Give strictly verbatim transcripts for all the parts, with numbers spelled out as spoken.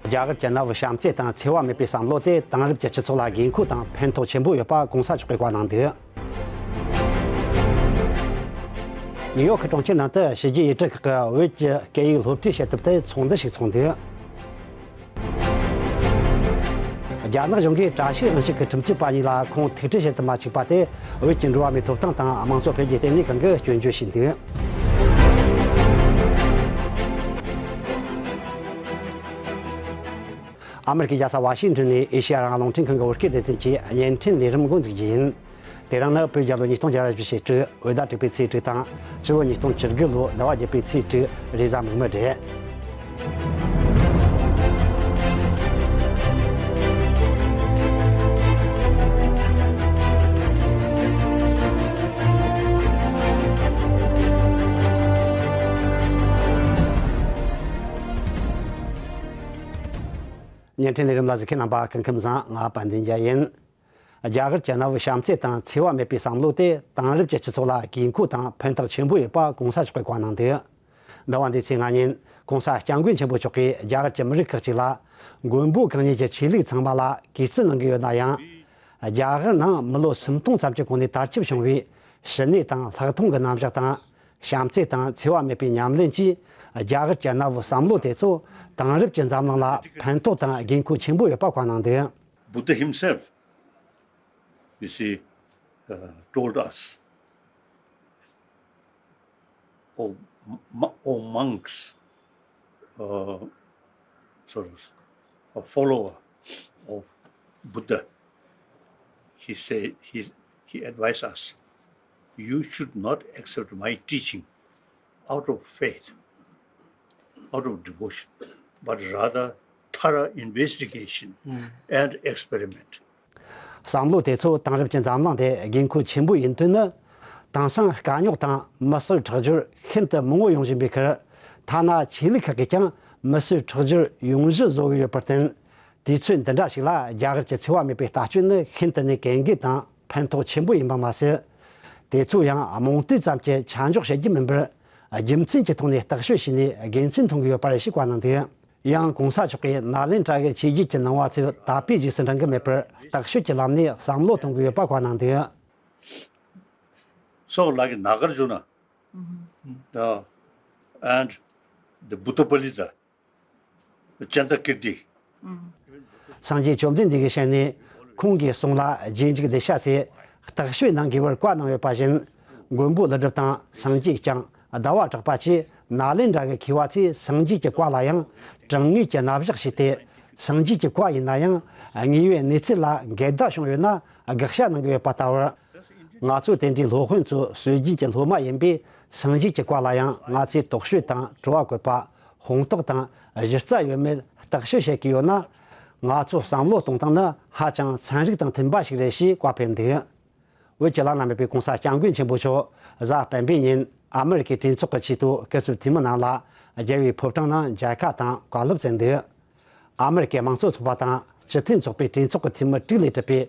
རྒྱ་གར་གྱི་གནའ་བོའི་བྱམས་བརྩེ་དང་འཚེ་བ་མེད་པའི་བསམ་བློ་དེ་དེང་རབས་ཀྱི་སྤྱི་ཚོགས་ལ་དགོས་མཁོ་དང་ཕན་ཐོགས་ཆེན་པོ་ཡོད་པ་གོང་ས་མཆོག་གིས་བཀའ་གནང་འདུག་ནིའུ་ཡོག་གི་གྲོང་ཁྱེར་ནང་དུ་ཕྱི་རྒྱལ་ཡུལ་གྲུ་ཁག་གི་བོད་ཀྱི་སྐད་ཡིག་སློབ་ཁྲིད་བྱེད་ཐབས་དེ་ཚོགས་འདུ་ཞིག་ཚོགས་འདུག་རྒྱ་ནག་གཞུང་གིས་བཀྲ་ཤིས་དབང་ཕྱུག་གི་ཁྲིམས་རྩོད་པ་གཉིས་ལ་ཁོང་ཐུག་འཕྲད་བྱེད་དུ་མ་བཅུག་པ་དེ་བོད་ཀྱི་འགྲོ་བ་མིའི་ཐོབ་ཐང་དང་དམངས་གཙོ་འཕེལ་རྒྱས་ལྟེ་གནས་ཁང་གིས་སྐྱོན་བརྗོད་བྱས་འདུག་ཨ་མེ་རི་ཀའི་རྒྱལ་ས་ཝ་ཤིང་ཊོན་ནས་ཨེ་ཤེ་ཡ་རང་དབང་རླུང་འཕྲིན་ཁང་གི་བོད་སྐད་སྡེ་ཚན་གྱི་བརྙན་འཕྲིན་ལས་རིམ་འགོ་འཛུགས་རྒྱུ་ཡིན། དེ་རིང་ནི་བོད་རྒྱལ་ལོ་ཉིས་སྟོང་བརྒྱ་བཞི་བཅུ་ཞེ་དྲུག་བོད་ཟླ་དྲུག་པའི་ཚེས་དྲུག་དང་སྤྱི་ལོ་ཉིས་སྟོང་བཅུ་དགུ་ལོའི་ཟླ་བ་བརྒྱད་པའི་ཚེས་དྲུག་རེས་གཟའ་མིག་དམར་རེད། བརྙན་འཕྲིན་ལས་རིམ་ལ་གཟིགས་མཁན་རྣམ་པ་སྐུ་ཁམས་བཟང་། ང་དཔལ་ལྡན་རྒྱལ་ཡིན། རྒྱ་གར་གྱི་གནའ་བོའི་བྱམས་བརྩེ་དང་འཚེ་བ་མེད་པའི་བསམ་བློ་དེ་དེང་རབས་ཀྱི་སྤྱི་ཚོགས་ལ་དགོས་མཁོ་དང་ཕན་ཐོགས་ཆེན་པོ་ཡོད་པ་གོང་ས་མཆོག་གིས་བཀའ་གནང་འདུག་ཟླ་བ་འདིའི་ཚེས་ལྔ་ཉིན་གོང་ས་སྐྱབས་མགོན་ཆེན་པོ་མཆོག་གིས་རྒྱ་གར་གྱི་མི་རིགས་ཁག་ཅིག་ལ་མགོན་པོ་གང་ཉིད་ཀྱི་ཆོས་ལུགས་ཚང་མ་ལ་གུས་བརྩི་གནང་གི་ཡོད་ན་ཡང་། རྒྱ་གར་ནང་མི་ལོ་སུམ་སྟོང་ཙམ་གྱི་གོང་ནས་དར་ཁྱབ་བྱུང་བའི་ཞི་གནས་དང་ལྷག་མཐོང་གི་རྣམ་གཞག་དང་། བྱམས་བརྩེ་དང་འཚེ་བ་མེད་པའི་ཉམས་ལེན་གྱིས་རྒྱ་གར་གྱི་གནའ་བོའི་བསམ་བློ་དེ་ཚོ་དེང་རབས་ཀྱི་འཛམ་གླིང་ལ་ཕན་ཐོགས་དང་དགོས་མཁོ་ཆེན་པོ་ཡོད་པ་བཀའ་གནང་འདུག Buddha himself, you see, uh, told us, "Oh, m- oh monks, uh, sort of a follower of Buddha," he said, he, he advised us, "You should not accept my teaching out of faith, out of devotion, but rather thorough investigation and experiment." བསམ་བློ་དེ་ཚོ་དེང་རབས་ཀྱི་འཛམ་གླིང་དེ་དགོས་མཁོ་ཆེན་པོ་ཡིན་དོན་ནི། དེང་སང་དཀའ་རྙོག་དང་མི་གསོད་ཁྲག་སྦྱོར་ཤིན་ཏུ་མང་བོ་ཡོང་བཞིན་པའི་ཁར། ཐ་ན་ཆོས་ལུགས་ཁག་གིས་ཀྱང་མི་གསོད་ཁྲག་སྦྱོར་ཡོང་གཞི་བཟོ་གི་ཡོད་པར་བརྟེན། དུས་ཚོད་འདི་འདྲ་ཞིག་ལ་རྒྱ་གར་གྱི་འཚེ་བ་མེད་པའི་ལྟ་སྤྱོད་ནི་ཤིན་ཏུ་ནས་གལ་འགངས་དང་ཕན་ཐོགས་ཆེན་པོ་ཡིན་པ་མ་ཟད། དེ་ཚོ་ཡང་རྨོངས་དད་ཙམ་གྱི་ཆ་འཇོག་བྱེད་རྒྱུ་མིན་པར། རྒྱུ་མཚན་གྱི་ཐོག་ནས་བརྟག་དཔྱད་བྱས་ནས་དགེ་མཚན་མཐོང་གི་ཡོད་པ་རེད་ཞེས་བཀའ་གནང་འདུག་ཡང་གོང་ས་མཆོག་གིས་ནཱ་ལེནྡྲ་གི་ཆོས་བརྒྱུད་ཀྱི་ནང་བ་ཚོས་དད་པའི་རྗེས་སུ་འབྲང་གི་མེད་པར་བརྟག་དཔྱད་ཀྱི་ལམ་ནས་བསམ་བློ་གཏོང་གི་ཡོད་པ་བཀའ་གནང་འདུག So, like Nagarjuna, uh, and the Buddha Palita, Chandakirti. སངས་རྒྱས་བཅོམ་ལྡན་འདས་ཀྱི་ཞལ་ནས་ཁོང་གི་གསུང་ལ་རྗེས་འཇུག་གདུལ་བྱ་ཚོས་བརྟག་དཔྱད་གནང་དགོས་པར་བཀའ་གནང་ཡོད་པ་བཞིན། མགོན་པོ་ཀླུ་སྒྲུབ་དང་སངས་རྒྱས་བསྐྱངས། ཟླ་བ་གྲགས་པ་བཅས་ནཱ་ལེནྡྲ་གི་མཁས་པ་ཚོས་སངས་རྒྱས་ཀྱི་བཀའ་ལ་ཡང་དྲང་ངེས་ཀྱི་རྣམ་གཞག་བྱས་ཏེ། སངས་རྒྱས་ཀྱི་བཀའ་ཡིན་ན་ཡང་དངོས་ཡོད་གནས་ཚུལ་ལ་འགལ་ཟླ་བྱུང་ཡོད་ན་དགག་བྱ་གནང་གི་ཡོད་པ་ལྟ་བུར། ང་ཚོ་དེ་འདྲའི་སློབ་དཔོན་ཚོ་སྲོལ་རྒྱུན་གྱི་སློབ་མ་ཡིན་པས་སངས་རྒྱས་ཀྱི་བཀའ་ལ་ཡང་ང་ཚོས་དོགས་གཅོད་དང་དྲི་བ་བཀོད་པ། དཔང་རྟགས་དང་གཞི་རྩ་ཡོད་མེད་བརྟག་དཔྱད་བྱེད་ཀྱི་ཡོད་ན། ང་ཚོ་བསམ་བློ་གཏོང་སྟངས་ནི་ཧ་ཅང་ཚན་རིག་དང་མཐུན་པ་ཞིག་རེད་ཞེས་བཀའ་ཕེབས་འདུག་བོད་ཀྱི་བླ་ན་མེད་པའི་གོང་ས་སྐྱབས་མགོན་ཆེན་པོ་མཆོག་གཟའ་སྤེན་པའི་ཉིན་ཨ་མེ་རི་ཀའི་གྲོས་ཚོགས་ཀྱི་ཆེས་མཐོའི་སྐུ་ཚབ་འཐུས་མི་རྣམས་ལ་རྒྱལ་བའི་ཕོ་བྲང་ནང་མཇལ་ཁ་དང་བཀའ་སློབ་སྩལ་འདུག་ཨ་མེ་རི་ཀའི་དམངས་གཙོ་ཚོགས་པ་དང་སྤྱི་མཐུན་ཚོགས་པའི་གྲོས་ཚོགས་ཀྱི་འཐུས་མི་དྲུག་ལས་གྲུབ་པའི་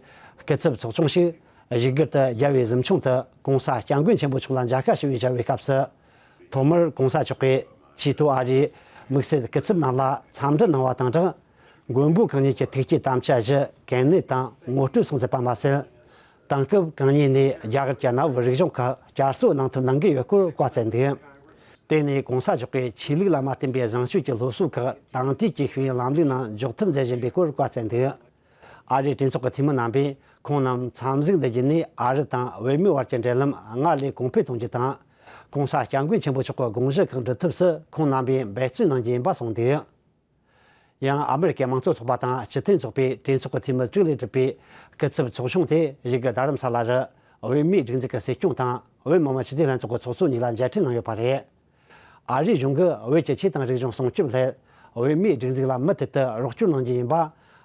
སྐུ་ཚབ་ཚོགས་ཆུང་ཞིག་བཞུགས་སྒར་དུ་རྒྱལ་བའི་གཟིམ་ཆུང་དུ་གོང་ས་སྐྱབས་མགོན་ཆེན་པོ་མཆོག་ལ་མཇལ་ཁ་ཞུ་བའི་བཅར་བའི་སྐབས་སུ། ཐོག་མར་གོང་ས་མཆོག་གིས་ཆེས་མཐོ་ཨ་རིའི་དམིགས་བསལ་སྐུ་ཚབ་རྣམས་ལ་འཚམས་འདྲི་གནང་བ་དང་སྦྲགས། མགོན་པོ་གང་ཉིད་ཀྱི་ཐུགས་བསྐྱེད་དམ་བཅའ་བཞི་གལ་གནད་དང་ངོ་སྤྲོད་གསུངས་ཟིན་པ་མ་ཟད། དེང་སྐབས་གང་ཉིད་ནས་རྒྱ་གར་གྱི་གནའ་བོའི་རིག་གཞུང་ཁག་བསྐྱར་གསོ་གནང་ཐབས་གནང་གི་ཡོད་སྐོར་བཀའ་སྩལ་འདུག་དེ་ནས་གོང་ས་མཆོག་གིས་ཆོས་ལུགས་ལ་མ་བརྟེན་པའི་བཟང་སྤྱོད་ཀྱི་སློབ་གསོའི་ཁག་དེང་དུས་ཀྱི་ཤེས་ཡོན་ལམ་ལུགས་ནང་འཇོག་ཐབས་མཛད་བཞིན་པའི་སྐོར་བཀའ་སྩལ་འདུག་ཨ་རིའི་གྲོས་ཚོགས་ཀྱི་འཐུས་མི་རྣམ་པས་ཁོང་རྣམས་འཚམས་གཟིགས་འདི་བརྒྱུད་ནས་ཨ་རི་དང་བོད་མིའི་བར་གྱི་འབྲེལ་ལམ་སྔར་ལས་གོང་འཕེལ་གཏོང་རྒྱུ་དང་། གོང་ས་སྐྱབས་མགོན་ཆེན་པོ་མཆོག་གི་དགོངས་གཞི་ཁག་འགྲུབ་ཐབས་སུ་ཁོང་རྣམ་པས་འབད་བརྩོན་གནང་རྒྱུ་ཡིན་པ་གསུངས་འདུག་ཡང་ཨ་མེ་རི་ཀའི་དམངས་གཙོ་ཚོགས་པ་དང་སྤྱི་མཐུན་ཚོགས་པའི་གྲོས་ཚོགས་ཀྱི་འཐུས་མི་དྲུག་ལས་གྲུབ་པའི་སྐུ་ཚབ་ཚོགས་ཆུང་དེ་བཞུགས་སྒར་རྡ་རམ་ས་ལ་རུ་བོད་མིའི་སྒྲིག་འཛུགས་ཀྱི་སྲིད་སྐྱོང་དང་བོད་མི་མང་སྤྱི་འཐུས་ལྷན་ཚོགས་ཀྱི་ཚོགས་གཙོ་གཉིས་ལ་མཇལ་འཕྲད་གནང་ཡོད་པ་རེད། ཨ་རིའི་གཞུང་གིས་བོད་ཀྱི་ཆོས་དང་རིག་གཞུང་སྲུང་སྐྱོབ་སླད་བོད་མིའི་སྒྲིག་འཛུགས་ལ་མུ་མཐུད་དུ་རོགས་སྐྱོར་གནང་རྒྱུ་ཡིན་པ།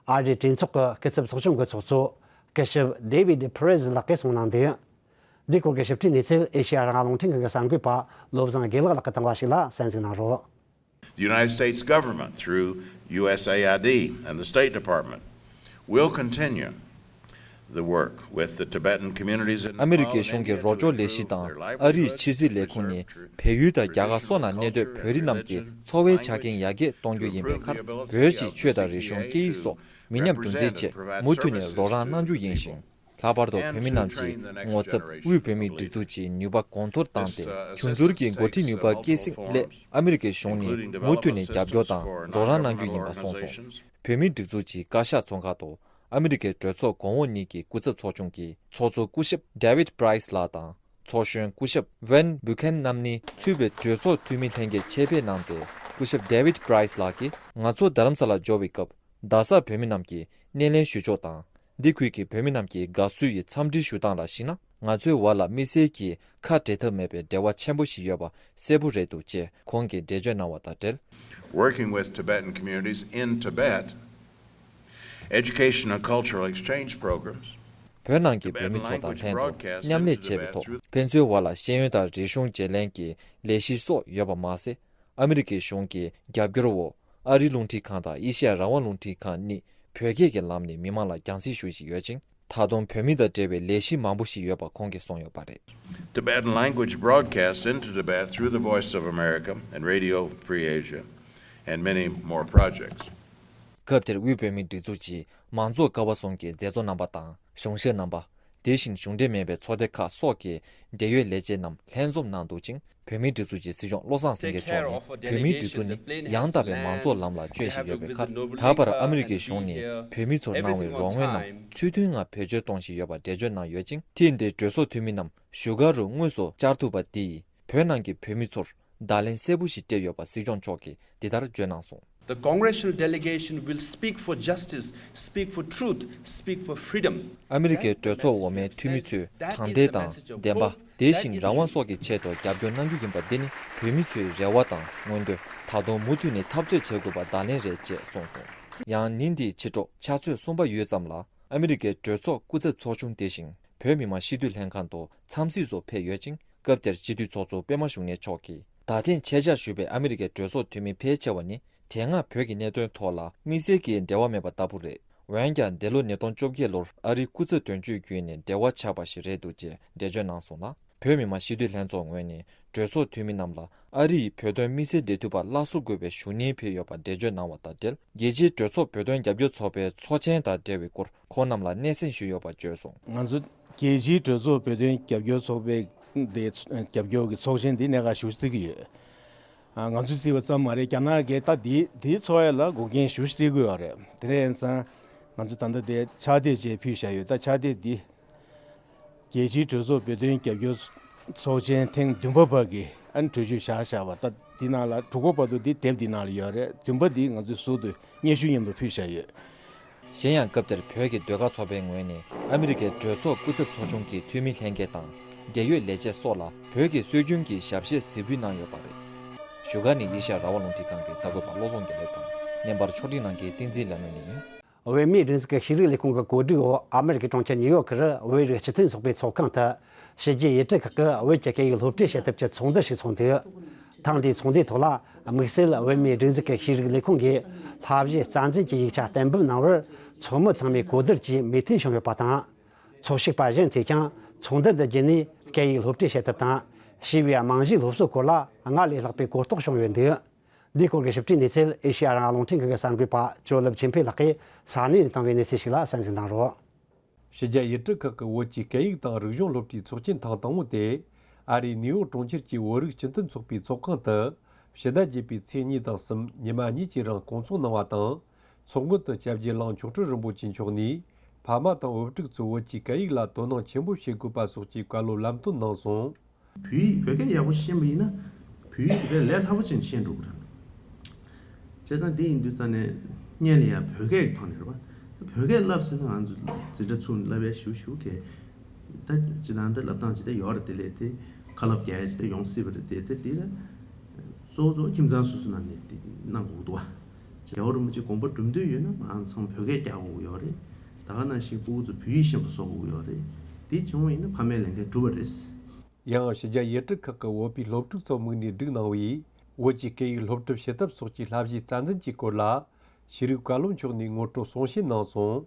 ཨ་རིའི་གྲོས་ཚོགས་ཀྱི་སྐུ་ཚབ་ཚོགས་ཆུང་གི་ཚོགས་གཙོ་སྐུ་ཞབས་David Perez ལགས་ཀྱིས་གསུངས་གནང་འདུག་འདིའི་སྐོར་གྱི་ཞིབ་ཕྲའི་གནས་ཚུལ་ཨེ་ཤེ་ཡ་རང་དབང་རླུང་འཕྲིན་ཁང་གི་གསར་འགོད་པ་བློ་བཟང་དགེ་ལེགས་ལགས་ཀྱིས་བཏང་བ་ཞིག་ལ་གསན་གཟིགས་གནང་རོགས། The United States government, through U S A I D and the State Department, will continue the work with the Tibetan communities in Nepal and India to improve their livelihoods, their research, their culture, and their research. Nepal་གི་གཞུང་གི་རོགས་སྐྱོར་ལས་གཞི་དང་ཨ་རིའི་ཕྱི་སྲིད་ལས་ཁུངས་ནས་བལ་ཡུལ་དང་རྒྱ་གར་སོགས་ནང་གནས་སྡོད་བོད་རིགས་རྣམས་ཀྱི་འཚོ་བའི་ཆ་རྐྱེན་ཡར་རྒྱས་གཏོང་རྒྱུ་ཡིན་པའི་ཁར་བོད་ཀྱི་ཆོས་དང་རིག་གཞུང་སྐད་ཡིག་སོགས་མི་ཉམས་རྒྱུ་མཚན་ཆེད་མུ་མཐུད་ནས་རོགས་རམ་གནང་རྒྱུ་ཡིན་ཞིང་། ལྷག་པར་དུ་བོད་མི་རྣམས་ཀྱི་ངོ་ཚབ་དབུས་བོད་མིའི་སྒྲིག་འཛུགས་ཀྱི་ནུས་པ་གོང་མཐོར་བཏང་སྟེ་ཆུང་ཚུལ་གྱི་འགོ་ཁྲིད་ནུས་པ་སྐྱེད་སྲིང་སླད་ཨ་མི་རི་ཀའི་གཞུང་ནས་མུ་མཐུད་ནས་རྒྱབ་སྐྱོར་དང་རོགས་རམ་གནང་རྒྱུ་ཡིན་པ་གསུངས་སོང་། བོད་མིའི་སྒྲིག་འཛུགས་ཀྱི་བཀའ་ཤག་ཚོགས་ཁང་དུ་ཨ་མི་རི་ཀའི་གྲོས་ཚོགས་གོང་འོག་གཉིས་ཀྱི་སྐུ་ཚབ་ཚོགས་ཆུང་གི་ཚོགས་གཙོ་སྐུ་ཞབས་David Price་ལགས་དང་། ཚོགས་གཞོན་སྐུ་ཞབས་Wayne Buchanan་རྣམ་གཉིས་གཙོས་པའི་གྲོས་ཚོགས་འཐུས་མི་ལྷན་རྒྱས་ཆེད་ཕེབས་གནང་སྟེ། སྐུ་ཞབས་David Price་ལགས་ཀྱིས་ང་ཚོ་རྡ་རམ་ས་ལ་འབྱོར་བའི་སྐབས། རྡ་ས་བོད་མི་རྣམས་ཀྱིས་སྣེ་ལེན་ཞུ་ཕྱོགས་དང་། འདི་ཁུལ་གྱི་བོད་མི་རྣམས་ཀྱིས་དགའ་བསུ་ཡི་འཚམས་འདྲི་ཞུ་སྟངས་ལ་གཞིགས་ན། ང་ཚོའི་བར་ལ་དམིགས་བསལ་གྱི་ཁ་བྲལ་ཐབས་མེད་པའི་འབྲེལ་བ་ཆེན་པོ་ཞིག་ཡོད་པ་གསལ་པོ་རེད་འདུག་ཅེས་ཁོང་གིས་འགྲེལ་བརྗོད་གནང་བ་དང་འབྲེལ། Working with Tibetan communities in Tibet, educational cultural exchange programs. བོད་ནང་གི་བོད་མི་ཚོ་དང་ལྷན་དུ་མཉམ་ལས་བྱས་པའི་ཐོག་ཕན་ཚུན་བར་ལ་ཤེས་ཡོན་དང་རིག་གཞུང་བརྗེ་ལེན་གྱི་ལས་གཞི་སོགས་ཡོད་པ་མ་ཟད། ཨ་མི་རི་ཀའི་གཞུང་གི་རྒྱབ་སྐྱོར་འོག་ཨ་རིའི་རླུང་འཕྲིན་ཁང་དང་ཨེ་ཤེ་ཡ་རང་དབང་རླུང་འཕྲིན་ཁང་གཉིས་བོད་སྐད་ཀྱི་ལམ་ནས་མི་མང་ལ་རྒྱང་སྲིང་ཞུ་བཞིན་ཡོད་ཅིང་། ད་དུང་བོད་མི་དང་འབྲེལ་བའི་ལས་གཞི་མང་པོ་ཞིག་ཡོད་པ་ཁོང་གིས་གསུངས་ཡོད་པ་རེད། Tibetan language broadcasts into Tibet through the Voice of America and Radio Free Asia, and many more projects. སྐབས་དེར་དབུས་བོད་མིའི་སྒྲིག་འཛུགས་ཀྱི་མང་གཙོ་ཀ་བ་གསུམ་གྱི་མཛད་གཙོ་རྣམ་པ་དང་གཞུང་ཞབས་རྣམ་པ། དེ་བཞིན་གཞུང་འབྲེལ་མིན་པའི་ཚོགས་སྡེ་ཁག་སོགས་ཀྱི་འབྲེལ་ཡོད་ལས་བྱེད་རྣམས་ལྷན་འཛོམས་གནང་འདུག་ཅིང་། བོད་མིའི་སྒྲིག་འཛུགས་ཀྱི་སྲིད་སྐྱོང་བློ་བཟང་སེང་གེ་མཆོག་ནས་བོད་མིའི་སྒྲིག་འཛུགས་ནི་ཡང་དག་པའི་མང་གཙོ་ལམ་ལ་སྐྱོད་བཞིན་ཡོད་པའི་ཁར། ད་བར་ཨ་མི་རི་ཀའི་གཞུང་ནས་བོད་མི་ཚོར་གནང་བའི་རོགས་དངུལ་རྣམས་ཚུལ་མཐུན་ངང་བེད་སྤྱོད་གཏོང་བཞིན་ཡོད་པ་འགྲེལ་བརྗོད་གནང་ཡོད་ཅིང་། ཐེངས་འདིའི་གྲོས་ཚོགས་འཐུས་མི་རྣམས་བཞུགས་སྒར་རུ་དངོས་སུ་བཅར་ཐུབ་པ་འདིས་བོད་ནང་གི་བོད་མི་ཚོར་བརྡ་ལན་གསལ་པོ་ཞིག་སྤྲད་ཡོད་པ་སྲིད་སྐྱོང་མཆོག་གིས་འདི་ལྟར་བརྗོད་གནང་སོང་། The congressional delegation will speak for justice, speak for truth, speak for freedom. ཨ་མི་རི་ཀའི་གྲོས་ཚོགས་འོག་མའི་འཐུས་མི་ཚོས་དྲང་བདེན་དང་། བདེན་པ། དེ་བཞིན་རང་དབང་སོགས་ཀྱི་ཆེད་དུ་རྒྱབ་སྐྱོར་གནང་རྒྱུ་ཡིན་པ་འདི་ནི་བོད་མི་ཚོའི་རེ་བ་དང་མངོན་འདོད། ད་དུང་མུ་མཐུད་ནས་འཐབ་རྩོད་བྱེད་དགོས་པ་བརྡ་ལན་རེད་ཅེས་གསུངས་སོང་། ཡང་ཉིན་འདིའི་ཕྱི་དྲོ་ཕྱག་ཚོད་གསུམ་པ་ཡོལ་ཙམ་ལ་ཨ་མི་རི་ཀའི་གྲོས་ཚོགས་སྐུ་ཚབ་ཚོགས་ཆུང་དེ་བཞིན་བོད་མི་མང་སྤྱི་འཐུས་ལྷན་ཁང་དུ་འཚམས་གཟིགས་སུ་ཕེབས་ཡོད་ཅིང་། སྐབས་དེར་སྤྱི་འཐུས་ཚོགས་གཙོ་པད་མ་བཞུགས་གནས་མཆོག་གིས་ད་ཐེངས་ཆེད་བཅར་ཞུས་པའི་ཨ་མི་རི་ཀའི་གྲོས་ཚོགས་འཐུས་མི་ཕལ་ཆེ་བ་ནི། དེ་སྔ་བོད་ཀྱི་གནད་དོན་ཐོག་ལ་དམིགས་བསལ་གྱི་འབྲེལ་བ་མེད་པ་ལྟ་བུ་རེད། འོན་ཀྱང་འདས་ལོ་ཉིས་སྟོང་བཅོ་བརྒྱད་ལོར་ཨ་རིའི་སྐུ་ཚབ་དོན་གཅོད་བརྒྱུད་ནས་འབྲེལ་བ་ཆགས་པ་ཞིག་རེད་འདུག་ཅེས་འགྲེལ་བརྗོད་གནང་སོང་ལ། བོད་མི་མང་སྤྱི་འཐུས་ལྷན་ཚོགས་ངོས་ནས་གྲོས་ཚོགས་འཐུས་མི་རྣམས་ལ་ཨ་རི་ཡིས་བོད་དོན་དམིགས་བསལ་འབྲེལ་མཐུད་པ་སླར་གསོ་དགོས་པའི་ཞུ་སྙན་ཕུལ་ཡོད་པ་འགྲེལ་བརྗོད་གནང་བ་དང་འབྲེལ། རྒྱལ་སྤྱིའི་གྲོས་ཚོགས་བོད་དོན་རྒྱབ་སྐྱོར་ཚོགས་པའི་ཚོགས་ཆེན་དང་འབྲེལ་བའི་སྐོར་ཁོང་རྣམས་ལ་སྣེ་གསན་ཞུས་ཡོད་པ་བརྗོད་སོང་། ང་ཚོ་རྒྱལ་སྤྱིའི་གྲོས་ཚོགས་བོད་དོན་རྒྱབ་སྐྱོར་ཚོགས་པའི་དེ་རྒྱབ་སྐྱོར་གྱི་ཚོགས་ཆེན་འདི་གནད་འགག་ཞེ་པོ་བརྩི་གི་ཡོད། ཨ། ང་ཚོས་བརྩིས་པ་ཙམ་མ་རེད། རྒྱ་ནག་གིས་ད་འདི་འདིའི་ཚོགས་ཡ་ལ་འགོག་རྐྱེན་ཞེ་པོ་ཞིག་སྤྲད་ཀྱི་ཡོད་རེད། དེ་འདྲ་ཡིན་ཙང་ང་ཚོས་ད་ལྟ་དེ་ཕྱག་དེབ་ཅིག་ཕུལ་བཞག་ཡོད། ད་ཕྱག་དེབ་འདི་རྒྱལ་སྤྱིའི་གྲོས་ཚོགས་བོད་དོན་རྒྱབ་སྐྱོར་ཚོགས་ཆེན་ཐེངས་བདུན་པ་བར་གྱི་ཨ་ནི་གྲོས་ཆོད་བཞག་བཞག་པ། ད་འདི་ནང་ལ་དྲུག་པ་བར་དུ་འདི་དེབ་འདི་ནང་ལ་ཡོད་རེད། བདུན་པ་འདི་ང་ཚོས་ཟུར་དུ་སྙན་ཞུ་མཉམ་དུ་ཕུལ་བཞག་ཡོད། གཞན་ཡང་སྐབས་དེར་བོད་ཀྱི་ཟློས་གར་ཚོགས་པའི་ངོས་ནས་ཨ་མི་རི་ཀའི་གྲོས་ཚོགས་སྐུ་ཚབ་ཚོགས་ཆུང་གི་འཐུས་མི་ལྷན་རྒྱས་དང་འབྲེལ་ཡོད་ལས་བྱེད་སོགས་ལ་བོད་ཀྱི་སྲོལ་རྒྱུན་གྱི་ཞབས་གཞས་གཟིགས་འབུལ་གནང་ཡོད་པ་རེད། བཞུགས་སྒར་ནས་ཨེ་ཤ་ཡ་རང་དབང་རླུང་འཕྲིན་ཁང་གི་གསར་འགོད་པ་བློ་བཟང་དགེ་ལེགས་དང་། བརྙན་པར་ཕྱོགས་སྒྲིག་གནང་མཁན་བསྟན་འཛིན་ལྷ་མོ་ནས་ཡིན། བོད་མིའི་སྒྲིག་འཛུགས་ཀྱི་ཤེས་རིག་ལས་ཁུངས་ཀྱི་གོ་སྒྲིག་འོག་ཨ་མེ་རི་ཀའི་གྲོང་ཁྱེར་ནིའུ་ཡོག་གི་བོད་རིགས་སྤྱི་མཐུན་ཚོགས་པའི་ཚོགས་ཁང་དུ། ཕྱི་རྒྱལ་ཡུལ་གྲུ་ཁག་གི་བོད་ཀྱི་སྐད་ཡིག་སློབ་ཁྲིད་བྱེད་ཐབས་ཀྱི་ཚོགས་འདུ་ཞིག་ཚོགས་འདུག་ཐེངས་འདིའི་ཚོགས་འདུའི་ཐོག་ལ། དམིགས་བསལ་བོད་མིའི་སྒྲིག་འཛུགས་ཀྱི་ཤེས་རིག་ལས་ཁུངས་ཀྱིས་བསླབ་གཞི་རྩ་འཛིན་གྱི་ཡིག་ཆ་གཏན་འབེབས་གནང་བར། ཚོགས་མི་ཚང་མས་གོ་བསྡུར་གྱིས་མོས་མཐུན་བྱུང་ཡོད་པ་དང་། ཚོགས་ཞུགས་པ་གཞན་ཚོས་ཀྱང་ཚོགས་འདུ་འདི་བརྒྱུད་ནས་སྐད་ཡིག་སློབ་ཁྲིད་བྱེད་ཐབས་དང་། ཞེས་པའི་རྨང་གཞིའི་སློབ་གསོའི་སྐོར་ལ་སྔར་ལས་ལྷག་པའི་གོ་རྟོགས་བྱུང་ཡོད་འདུག་འདིའི་སྐོར་གྱི་ཞིབ་ཕྲའི་གནས་ཚུལ་ཨེ་ཤེ་ཡ་རང་དབང་རླུང་འཕྲིན་ཁང་གི་གསར་འགོད་པ་ཇོ་ལེབ་ཆོས་འཕེལ་ལགས་ཀྱིས་ས་གནས་ནས་བཏང་བའི་གནས་ཚུལ་ཞིག་ལ་གསན་གཟིགས་གནང་རོགས། ཕྱི་རྒྱལ་ཡུལ་གྲུ་ཁག་གི་བོད་ཀྱི་སྐད་ཡིག་དང་རིག་གཞུང་སློབ་ཁྲིད་ཚོགས་ཆེན་ཐེངས་དང་པོ་དེ་ཨ་རིའི་ནིའུ་ཡོག་གྲོང་ཁྱེར་གྱི་བོད་རིགས་སྤྱི་མཐུན་ཚོགས་པའི་ཚོགས་ཁང་དུ་ཕྱི་ཟླ་བརྒྱད་པའི་ཚེས་གཉིས་དང་གསུམ་ཉི་མ་གཉིས་ཀྱི་རིང་སྐོང་ཚོགས་གནང་བ་དང་། ཚོགས་མགོན་དུ་སྐྱབས་རྗེ་གླང་མཆོག་སྤྲུལ་རིན་པོ་ཆེ་མཆོག་ནས་ཕ་མ་དང་བུ་ཕྲུག་ཚོས་བོད་ཀྱི་སྐད་ཡིག་ལ་དོ་སྣང་ཆེན་པོ་བྱེད་དགོས་པ་སོགས་ཀྱི་བཀའ་སློབ་ལམ་སྟོན་གནང་སོང་། བོད་ཡིག་བོད་སྐད་ཡག་པོ་ཤེས་པ་ཡིན་ན། བོད་ཡིག་དེ་ལས་སླ་པོ་ཅན་ཤེས་འགྲོ་གི་རེད། བྱས་ཙང་དེ་ཡིན་དུས་ཙང་ནས་སྔོན་ལ་ཡང་བོད་སྐད་ཀྱི་ཐོག་ནས་རེད་པ། བོད་སྐད་བསླབ་ཟིན་ན་ང་ཚོ་འཛིན་གྲྭ་ཚུགས་ནས་བསླབ་ཡ་ཞུ་ཞུ་གི། ད་སྤྱིར་བཏང་འདི་བསླབ་སྟངས་ཇི་ལྟར་ཡོད་རེད། དེ་ལས་དེ་ཁ་སློབ་རྒྱག་ཡ་ཇི་ལྟར་ཡོང་སྲིད་པ་རེད། དེ་དེ་དེ་ལ་གཙོ་བོ་གཙོ་བོ་ཁྱིམ་ཚང་སོ་སོ་ནང་ནས་དེ་གནང་དགོས་འདུག་བ། རྒྱལ་བ་རིན་པོ་ཆེ་དགོངས་པ་སྒྲུབ་འདོད་ཡོད་ན་ང་ཚང་བོད་སྐད་རྒྱག་དགོས་ཀྱི་ཡོད་རེད། ད་ག་ནང་བཞིན་སྤུ་གུ་ཚོ་བོད་ཡིག་ཤེས་པ་བཟོ་དགོས་ཀྱི་ཡོད་རེད། དེ་བྱུང་བ་ཡིན་ན་ཕ་མའི་ལས་འགན་འགྲུབ་པ་རེད། ཡང་ཕྱི་རྒྱལ་ཡུལ་གྲུ་ཁག་གི་བོད་པའི་སློབ་ཕྲུག་ཚོའི་དམིགས་ནས་བསྒྲིགས་གནང་བའི་བོད་ཀྱི་སྐད་ཡིག་སློབ་ཁྲིད་བྱེད་ཐབས་སོགས་ཀྱི་བསླབ་གཞིའི་རྩ་འཛིན་གྱི་སྐོར་ལ་ཤེས་རིག་བཀའ་བློན་མཆོག་ནས་ངོ་སྤྲོད་གསུང་བཤད་གནང་སོང་།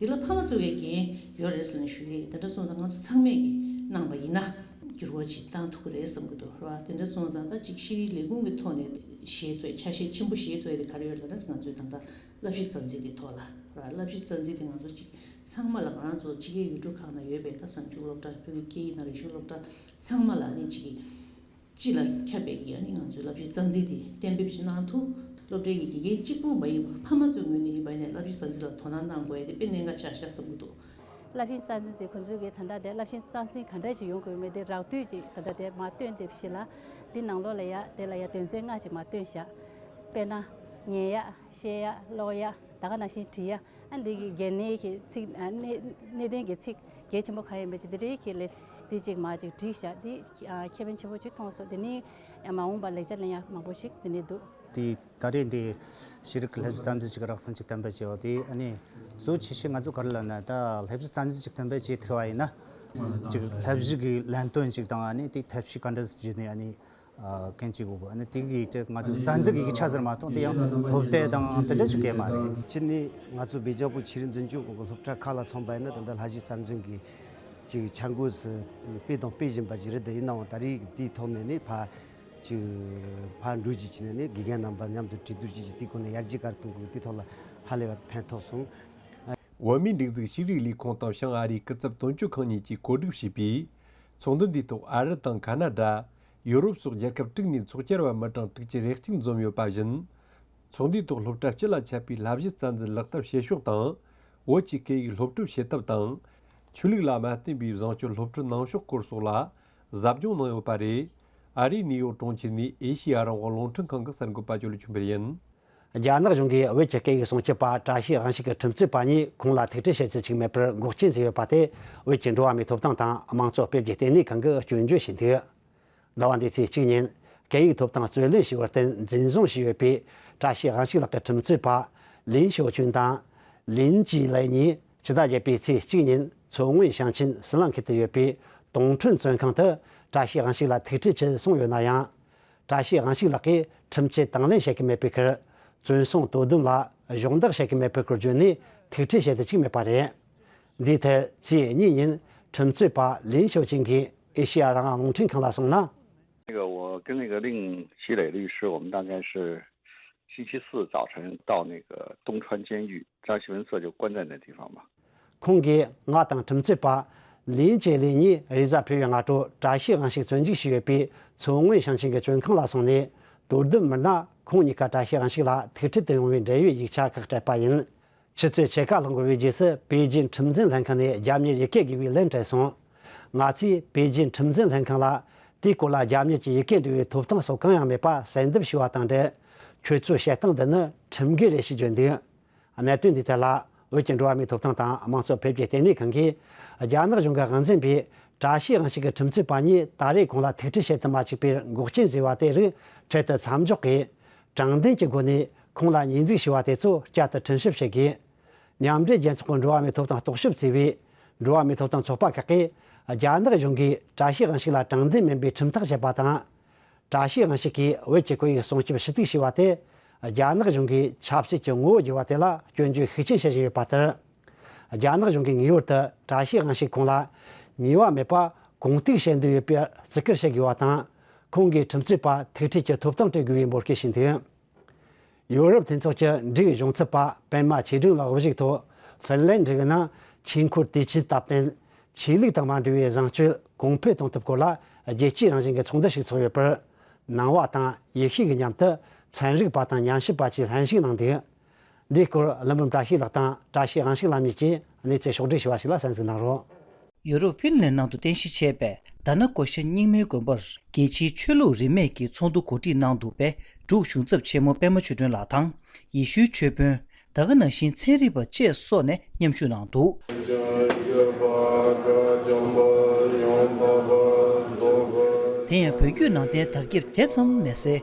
དེ་ལ་ཕ་མ་ཚོ་གའི་འགན་ཡོད་རེད་ཟེར་ནས་ཞུ་ཡས། དེ་འདྲ་སོང་ཙང་ང་ཚོ་ཚང་མས་ཀྱིས་གནང་པ་ཡིན་ན་འགྱུར་བ་ཅིག་བཏང་ཐུབ་ཀྱི་རེད་བསམ་གྱི་འདུག་ར། དེ་འདྲ་སོང་ཙང་ད་ཅིག་ཤེས་རིག་ལས་ཁུངས་ཀྱི་ཐོག་ནས་བཞེས་ཐུབ་ཡས། ཆ་ཤས་ཆེན་པོ་བཞེས་ཐུབ་ཡས་དེ་ག་རེ་ཡོད་ལབ་ན། ང་ཚོའི་ད་ལྟ་བསླབ་གཞི་རྩ་འཛིན་དེ་ཐོག་ལ་ར། བསླབ་གཞི་རྩ་འཛིན་དེ་ང་ཚོ་ཅིག་ཚང་མ་ལ། ང་རང་ཚོ་ཕྱི་རྒྱལ་ཡུལ་གྲུ་ཁག་ནང་ཡོད་པའི་ད་གཟའ་མཇུག་སློབ་གྲྭ། བོད་ཀྱི་སྐད་ཡིག་དང་རིག་གཞུང་སློབ་གྲྭ་ཚང་མ་ལ་ནི་ཅིག་གི་སྤྱི་ལ་ཁྱབ་པའི་ཡ་ནི་ང་ཚོའི་བསླབ་གཞི་རྩ་འཛིན་དེ་གཏན་འབེབས་ཅིག་གནང་ཐུབ། སློབ་གྲྭའི་དགེ་རྒན་གཅིག་པུ་མ་ཡིན་པར་ཕ་མ་ཚོའི་ངོས་ནས་ཡིན་པ་ཡིན་ན་བསླབ་གཞི་རྩ་འཛིན་ལ་དོ་སྣང་གནང་དགོས་ཡ་དེ་དཔེ་གནད་འགག་ཆགས་ཤག་བསམ་གྱི་འདུག། བསླབ་གཞི་རྩ་འཛིན་དེ་ཁོང་ཚོའི་གི་ད་ལྟ་དེ་བསླབ་གཞི་རྩ་འཛིན་ག་འདྲ་ཞིག་ཡོང་དགོས་མེད་དེ་རགས་བསྡུས་ཅིག་ད་ལྟ་དེ་མར་བཏོན་ཏེ་ཞིག་ལ། འདི་ནང་ལོགས་ལ་ཡ་དེ་ལ་ཡ་དོན་ཚན་ལྔ་ཅིག་མར་བཏོན་ཤག། དཔེར་ན། ཉན་ཡ། བཤད་ཡ། ཀློག་ཡ། ད་ག་ནང་བཞིན་འབྲི་ཡ། ཨ་འདི་གི་གལ་གནད་ཀྱི་ཚིག་ཨ་གནད་གནད་དོན་གྱི་ཚིག་གལ་ཆེན་པོ་ག་ཡིན་པ་ཅིག་འདི་རིགས་ཀྱི་ལས་འདི་ཅིག་མར་ཅིག་བསྒྲིགས་ཤག། འདི་ཨ་ཁེ་ཕན་ཆེན་པོ་ཅིག་མཐོང་སོང་། འདི་ནི་མ་འོངས་པར་ལེགས་ཆ་ལེན་ཡ་མང་པོ་ཞིག་འདི་ནས་འདུག། དེ་ད་རེས་འདི་ཤེས་རིག་གི་བསླབ་གཞི་རྩ་འཛིན་ཅིག་རག་སོང་ཅིག་བསྟན་པ་བྱས་པ་དེ། ཨ་ནི་གཙོ་ཆེ་ཤོས་ང་ཚོ་ག་རེ་ལབ་ན། ད་བསླབ་གཞི་རྩ་འཛིན་ཅིག་བསྟན་པ་བྱས་ཐུབ་པ་ཡིན་ན། ཅིག་བསླབ་གཞི་གི་ལན་སྟོན་ཅིག་དང་། ཨ་ནི་དེ་ཐབས་ཤེས་ག་འདྲ་ཞིག་བྱས་ནས། ཨ་ནི་ཨ་གན་ཅིག་དགོས། ཨ་ནི་དེ་གི་ང་ཚོ་རྩ་འཛུགས་ཀྱི་ཡིག་ཆ་ཟེར་མ་གཏོགས། དེ་ཡང་སློབ་དེབ་དང་དེ་འདྲ་ཞིག་གས་མ་རེད། སྤྱིར་ནི་ང་ཚོ་སྦེལ་ཇམ་པོ་ཆེས་རིག་འཛིན་སྐྱོང་ཁང་གི་སློབ་གྲྭ་ཁག་ལ་མཚོན་པ་ཡིན་ན། ད་ལྟ་བསླབ་གཞི་རྩ་འཛིན་གྱི་ཅིག་འཆར་འགོད་སུ་སྤེལ་དང་སྤེལ་བཞིན་པ་ཅིག་རེད། དེ་ཡིན་ནའང་ད་རེས་དེའི་ཐོག་ནས་ནི་ཕར་ཅིག་ཕར་འགྲོ་རྒྱུ་བྱས་ནས་ནི་དགེ་རྒན་རྣམ་པ་མཉམ་དུ་གྲོས་བསྡུར་བྱས་ཀྱི་དེའི་སྒོ་ནས་ཡར་རྒྱས་ག་རེ་གཏོང་དགོས་དེའི་ཐོག་ལ་ཧ་ལས་པ་ཕན་ཐོགས་སོང་། བོད་མིའི་སྒྲིག་འཛུགས་ཤེས་རིག་ལས་ཁུངས་དང་བྱང་ཨ་རིའི་སྐུ་ཚབ་དོན་གཅོད་ཁང་གཉིས་ཀྱིས་གོ་སྒྲིག་བྱས་པའི་ཚོགས་འདུ་འདིའི་ཐོག་ཨ་རི་དང་ཁ་ན་ཌ། ཡོ་རོབ་སོགས་རྒྱལ་ཁབ་དྲུག་ནས་ཚོགས་བཅར་བ་མི་གྲངས་དྲུག་ཅུ་རེ་གཅིག་འཛོམས་ཡོད་པ་བཞིན། ཚོགས་འདུའི་ཐོག་སློབ་གྲྭ་སྤྱི་ལ་ཁྱབ་པའི་བསླབ་གཞི་རྩ་འཛིན་ལག་བསྟར་བྱེད་ཕྱོགས་དང་། བོད་ཀྱི་སྐད་ཡིག་སློབ་ཁྲིད་བྱེད་ཐབས་དང་། ཆོས་ལུགས་ལ་མ་བརྟེན་པའི་བཟང་སྤྱོད་སློབ་ཁྲིད་གནང་ཕྱོགས་སྐོར་སོགས་ལ་ཟབ་སྦྱོང་གནང་ཡོད་པ་རེད། ཨ་རིའི་ནིའུ་ཡོག་གྲོང་ཁྱེར་ནས་ཨེ་ཤི་ཡ་རང་དབང་རླུང་འཕྲིན་ཁང་གི་གསར་འགོད་པ་ཇོ་ལི་ཆོས་འཕེལ་ཡིན། རྒྱ་ནག་གཞུང་གིས་བོད་ཀྱི་སྐད་ཡིག་སྲུང་སྐྱོབ་པ་བཀྲ་ཤིས་དབང་ཕྱུག་གི་ཁྲིམས་རྩོད་པ་གཉིས་ཁོང་ལ་ཐུག་འཕྲད་བྱེད་རྩིས་ཅིག་མེད་པར་འགོག་རྐྱེན་བཟོས་ཡོད་པ་དེ། བོད་ཀྱི་འགྲོ་བ་མིའི་ཐོབ་ཐང་དང་དམངས་གཙོ་སྤེལ་རྒྱས་ལྟེ་གནས་ཁང་གིས་སྐྱོན་བརྗོད་བྱས་འདུག། ཟླ་བ་འདིའི་ཚེས་གཅིག་ཉིན། སྐད་ཡིག་ཐོབ་ཐང་རྩོད་ལེན་བྱས་པར་བརྟེན་འཛིན་བཟུང་བྱས་ཡོད་པའི་བཀྲ་ཤིས་དབང་ཕྱུག་ལགས་ཀྱི་ཁྲིམས་རྩོད་པ་ལིན་ཞའོ་ཅུན་དང་། ལིན་ཅི་ལའེ་གཉིས་ཕྱི་ཟླ་བརྒྱད་པའི་ཚེས་གཅིག་ཉིན་མཚོ་སྔོན་ཞིང་ཆེན་ཟི་ལིང་ཁུལ་དུ་ཡོད་པའི་ཏུང་ཁྲུན་བཙོན་ཁང་དུ་བཀྲ་ཤིས་དབང་ཕྱུག་ལགས་ཐུག་འཕྲད་ཕྱིར་སོང་ཡོད་ན་ཡང་། བཀྲ་ཤིས་དབང་ཕྱུག་ལགས་ཀྱིས་ཁྲིམས་ཆད་དང་ལེན་བྱེད་ཀྱི་མེད་པའི་ཁར། བཙོན་སྲུང་དོ་དམ་ལ་གཞོགས་འདེགས་བྱེད་ཀྱི་མེད་པའི་སྐོར་བརྗོད་ནས་ཐུག་འཕྲད་བྱེད་དུ་བཅུག་མེད་པ་རེད། འདིའི་ཐད་ཚེས་གཉིས་ཉིན་ཁྲིམས་རྩོད་པ་ལིན་ཞའོ་ཅུན་གྱིས་ཨེ་ཤེ་ཡ་རང་དབང་རླུང་འཕྲིན་ཁང་ལ་གསུངས་ན། 那个，我跟那个令希磊律师，我们大概是星期四早晨到那个东川监狱，扎西文瑟就关在那地方嘛。 ཁོང་གིས་ང་དང་ཁྲིམས་རྩོད་པ་ལིན་ཅེ་ལི་གཉིས་རེས་གཟའ་ཕུར་བུའི་སྔ་དྲོ་བཀྲ་ཤིས་དབང་ཕྱུག་བཙོན་འཇུག་བྱས་ཡོད་པའི་མཚོ་སྔོན་ཞིང་ཆེན་གྱི་བཙོན་ཁང་ལ་སོང་ནས། དོ་དམ་མི་སྣ་ཁོང་གཉིས་ཀ་བཀྲ་ཤིས་དབང་ཕྱུག་ལ་ཐུག་འཕྲད་དུ་ཡོང་བའི་འབྲེལ་ཡོད་ཡིག་ཆ་ཁག་སྤྲད་པ་ཡིན། ཆུ་ཚོད་ཕྱེད་ཀ་ལྷག་འགོར་བའི་རྗེས་སུ་པེ་ཅིན་ཁྲིམས་འཛིན་ལྷན་ཁང་ནས་རྒྱབ་གཉེར་ཡི་གེ་དགོས་པའི་ལན་སྤྲད་སོང་། ང་ཚོས་པེ་ཅིན་ཁྲིམས་འཛིན་ལྷན་ཁང་ལ་དེའི་སྐོར་ལ་རྒྱབ་གཉེར་གྱི་ཡི་གེ་འབྲི་བའི་ཐོབ་ཐང་སོགས་གང་ཡང་མེད་པ་གསལ་འདེབས་ཞུས་པ་དང་འབྲེལ། ཁྱོད་ཚོའི་བཤད་སྟངས་འདི་ནི་ཁྲིམས་འགལ་རེད་ཞེས་བརྗོད་འདུག། གནད་དོན་འདིའི་ཐད་ལ་བོད་ཀྱི་འགྲོ་བ་མིའི་ཐོབ་ཐང་དང་དམངས་གཙོ་འཕེལ་རྒྱས་ལྟེ་གནས་ཁང་གིས་རྒྱ་ནག་གཞུང་གི་དབང་འཛིན་པས་བཀྲ་ཤིས་དབང་ཕྱུག་གི་ཁྲིམས་རྩོད་པ་གཉིས་ད་རེས་ཁོང་ལ་ཐུག་འཕྲད་བྱེད་དུ་མ་བཅུག་པའི་འགོག་རྐྱེན་བཟོས་པ་དེ་རིགས་འཕྲལ་དུ་མཚམས་འཇོག་གིས། དྲང་བདེན་གྱི་སྒོ་ནས་ཁོང་ལ་ཉེས་འཛུགས་བྱས་པ་དེ་ཚོ་བསྐྱར་དུ་ཁྲིམས་ཞིབ་བྱེད་དགོས། མཉམ་འབྲེལ་རྒྱལ་ཚོགས་ཀྱི་འགྲོ་བ་མིའི་ཐོབ་ཐང་རྟོག་ཞིབ་བྱས་པའི་འགྲོ་བ་མིའི་ཐོབ་ཐང་ཚོགས་པ་ཁག་གིས་རྒྱ་ནག་གཞུང་གིས་བཀྲ་ཤིས་དབང་ཕྱུག་ལ་དྲང་བདེན་མིན་པའི་ཁྲིམས་ཐག་བཅད་པ་དང་། བཀྲ་ཤིས་དབང་ཕྱུག་གིས་བོད་ཀྱི་སྐད་ཡིག་སྲུང་སྐྱོབ་ཞུ་གཏུག་བྱས་པ་དེ། རྒྱ་ནག་གཞུང་གིས་ཆབ་སྲིད་ཀྱི་ངོ་བོ་བསྒྱུར་བ་དེ་ལ་སྐྱོན་བརྗོད་ཤུགས་ཆེན་བྱེད་བཞིན་ཡོད་པ་ལྟར། རྒྱ་ནག་གཞུང་གིས་ངེས་པར་དུ་བཀྲ་ཤིས་དབང་ཕྱུག་ཁོང་ལ་ཉེས་པ་མེད་པ་གོང་ཏུག་བྱེད་འདོད་ཡོད་པའི་བརྩི་བཀུར་བྱེད་དགོས་པ་དང་། ཁོང་གིས་ཁྲིམས་རྩོད་པ་ཐུག་འཕྲད་ཀྱི་ཐོབ་ཐང་སྤྲད་དགོས་པའི་འབོད་སྐུལ་བྱས་འདུག། ཡོ་རོབ་མཐུན་ཚོགས་ཀྱི་འབྲུག་གཞུང་ཚབ་པ་པད་མ་ཆོས་སྒྲོན་ལགས་དབུ་བཞུགས་ཐོག་ཧྥིན་ལན་ཌི་གི་ནང་ཆོས་འཁོར་དུས་ཆེན་སྟབས་བསྟུན། ཆོས་ལུགས་དང་མ་འབྲེལ་བའི་བཟང་སྤྱོད་གོང་འཕེལ་གཏོང་ཐབས་སྐོར་ལ་རྒྱལ་སྤྱིའི་རང་བཞིན་གྱི་ཚོགས་འདུ་ཞིག་ཚོགས་ཡོད་པར། ནང་པ་དང་ཡེ་ཤུ་གི་མཉམ་དུ་ཚན་རིག་པ་དང་ཉམས་ཞིབ་པ་བཅས་ལྷན་ཞུགས་གནང་འདུག། འདིའི་སྐོར་ཀླུ་འབུམ་བཀྲ་ཤིས་ལགས་དང་བཀྲ་ཤིས་དབང་ཕྱུག་ལགས་གཉིས་ཀྱིས་གནས་ཚུལ་ཕྱོགས་བསྒྲིགས་ཞུས་པ་ཞིག་ལ་གསན་གཟིགས་གནང་རོགས། ཡོ་རོབ་ཧྥིན་ལན་ནང་དུ་རྟེན་གཞི་བྱས་པའི་དྷ་ན་ཀོ་ཤ་རྙིང་མའི་དགོན་པར་རྒྱལ་སྤྱིའི་ཆོས་ལུགས་རིས་མེད་ཀྱི་ཚོགས་འདུ་གོ་སྒྲིག་གནང་འདུག་པས། འབྲུག་གཞུང་ཚབ་ཆེན་མོ་པད་མ་ཆོས་སྒྲོན་ལགས་དང་ཡེ་ཤུའི་ཆོས་དཔོན། ད་ག་ནང་བཞིན་ཚན་རིག་པ་བཅས་སོགས་ནས་མཉམ་ཞུགས་གནང་འདུག། དེ་ཡང་བོད་བརྒྱུད་ནང་བསྟན་དར་ཁྱབ་དེ་ཙམ་མེད་སའི་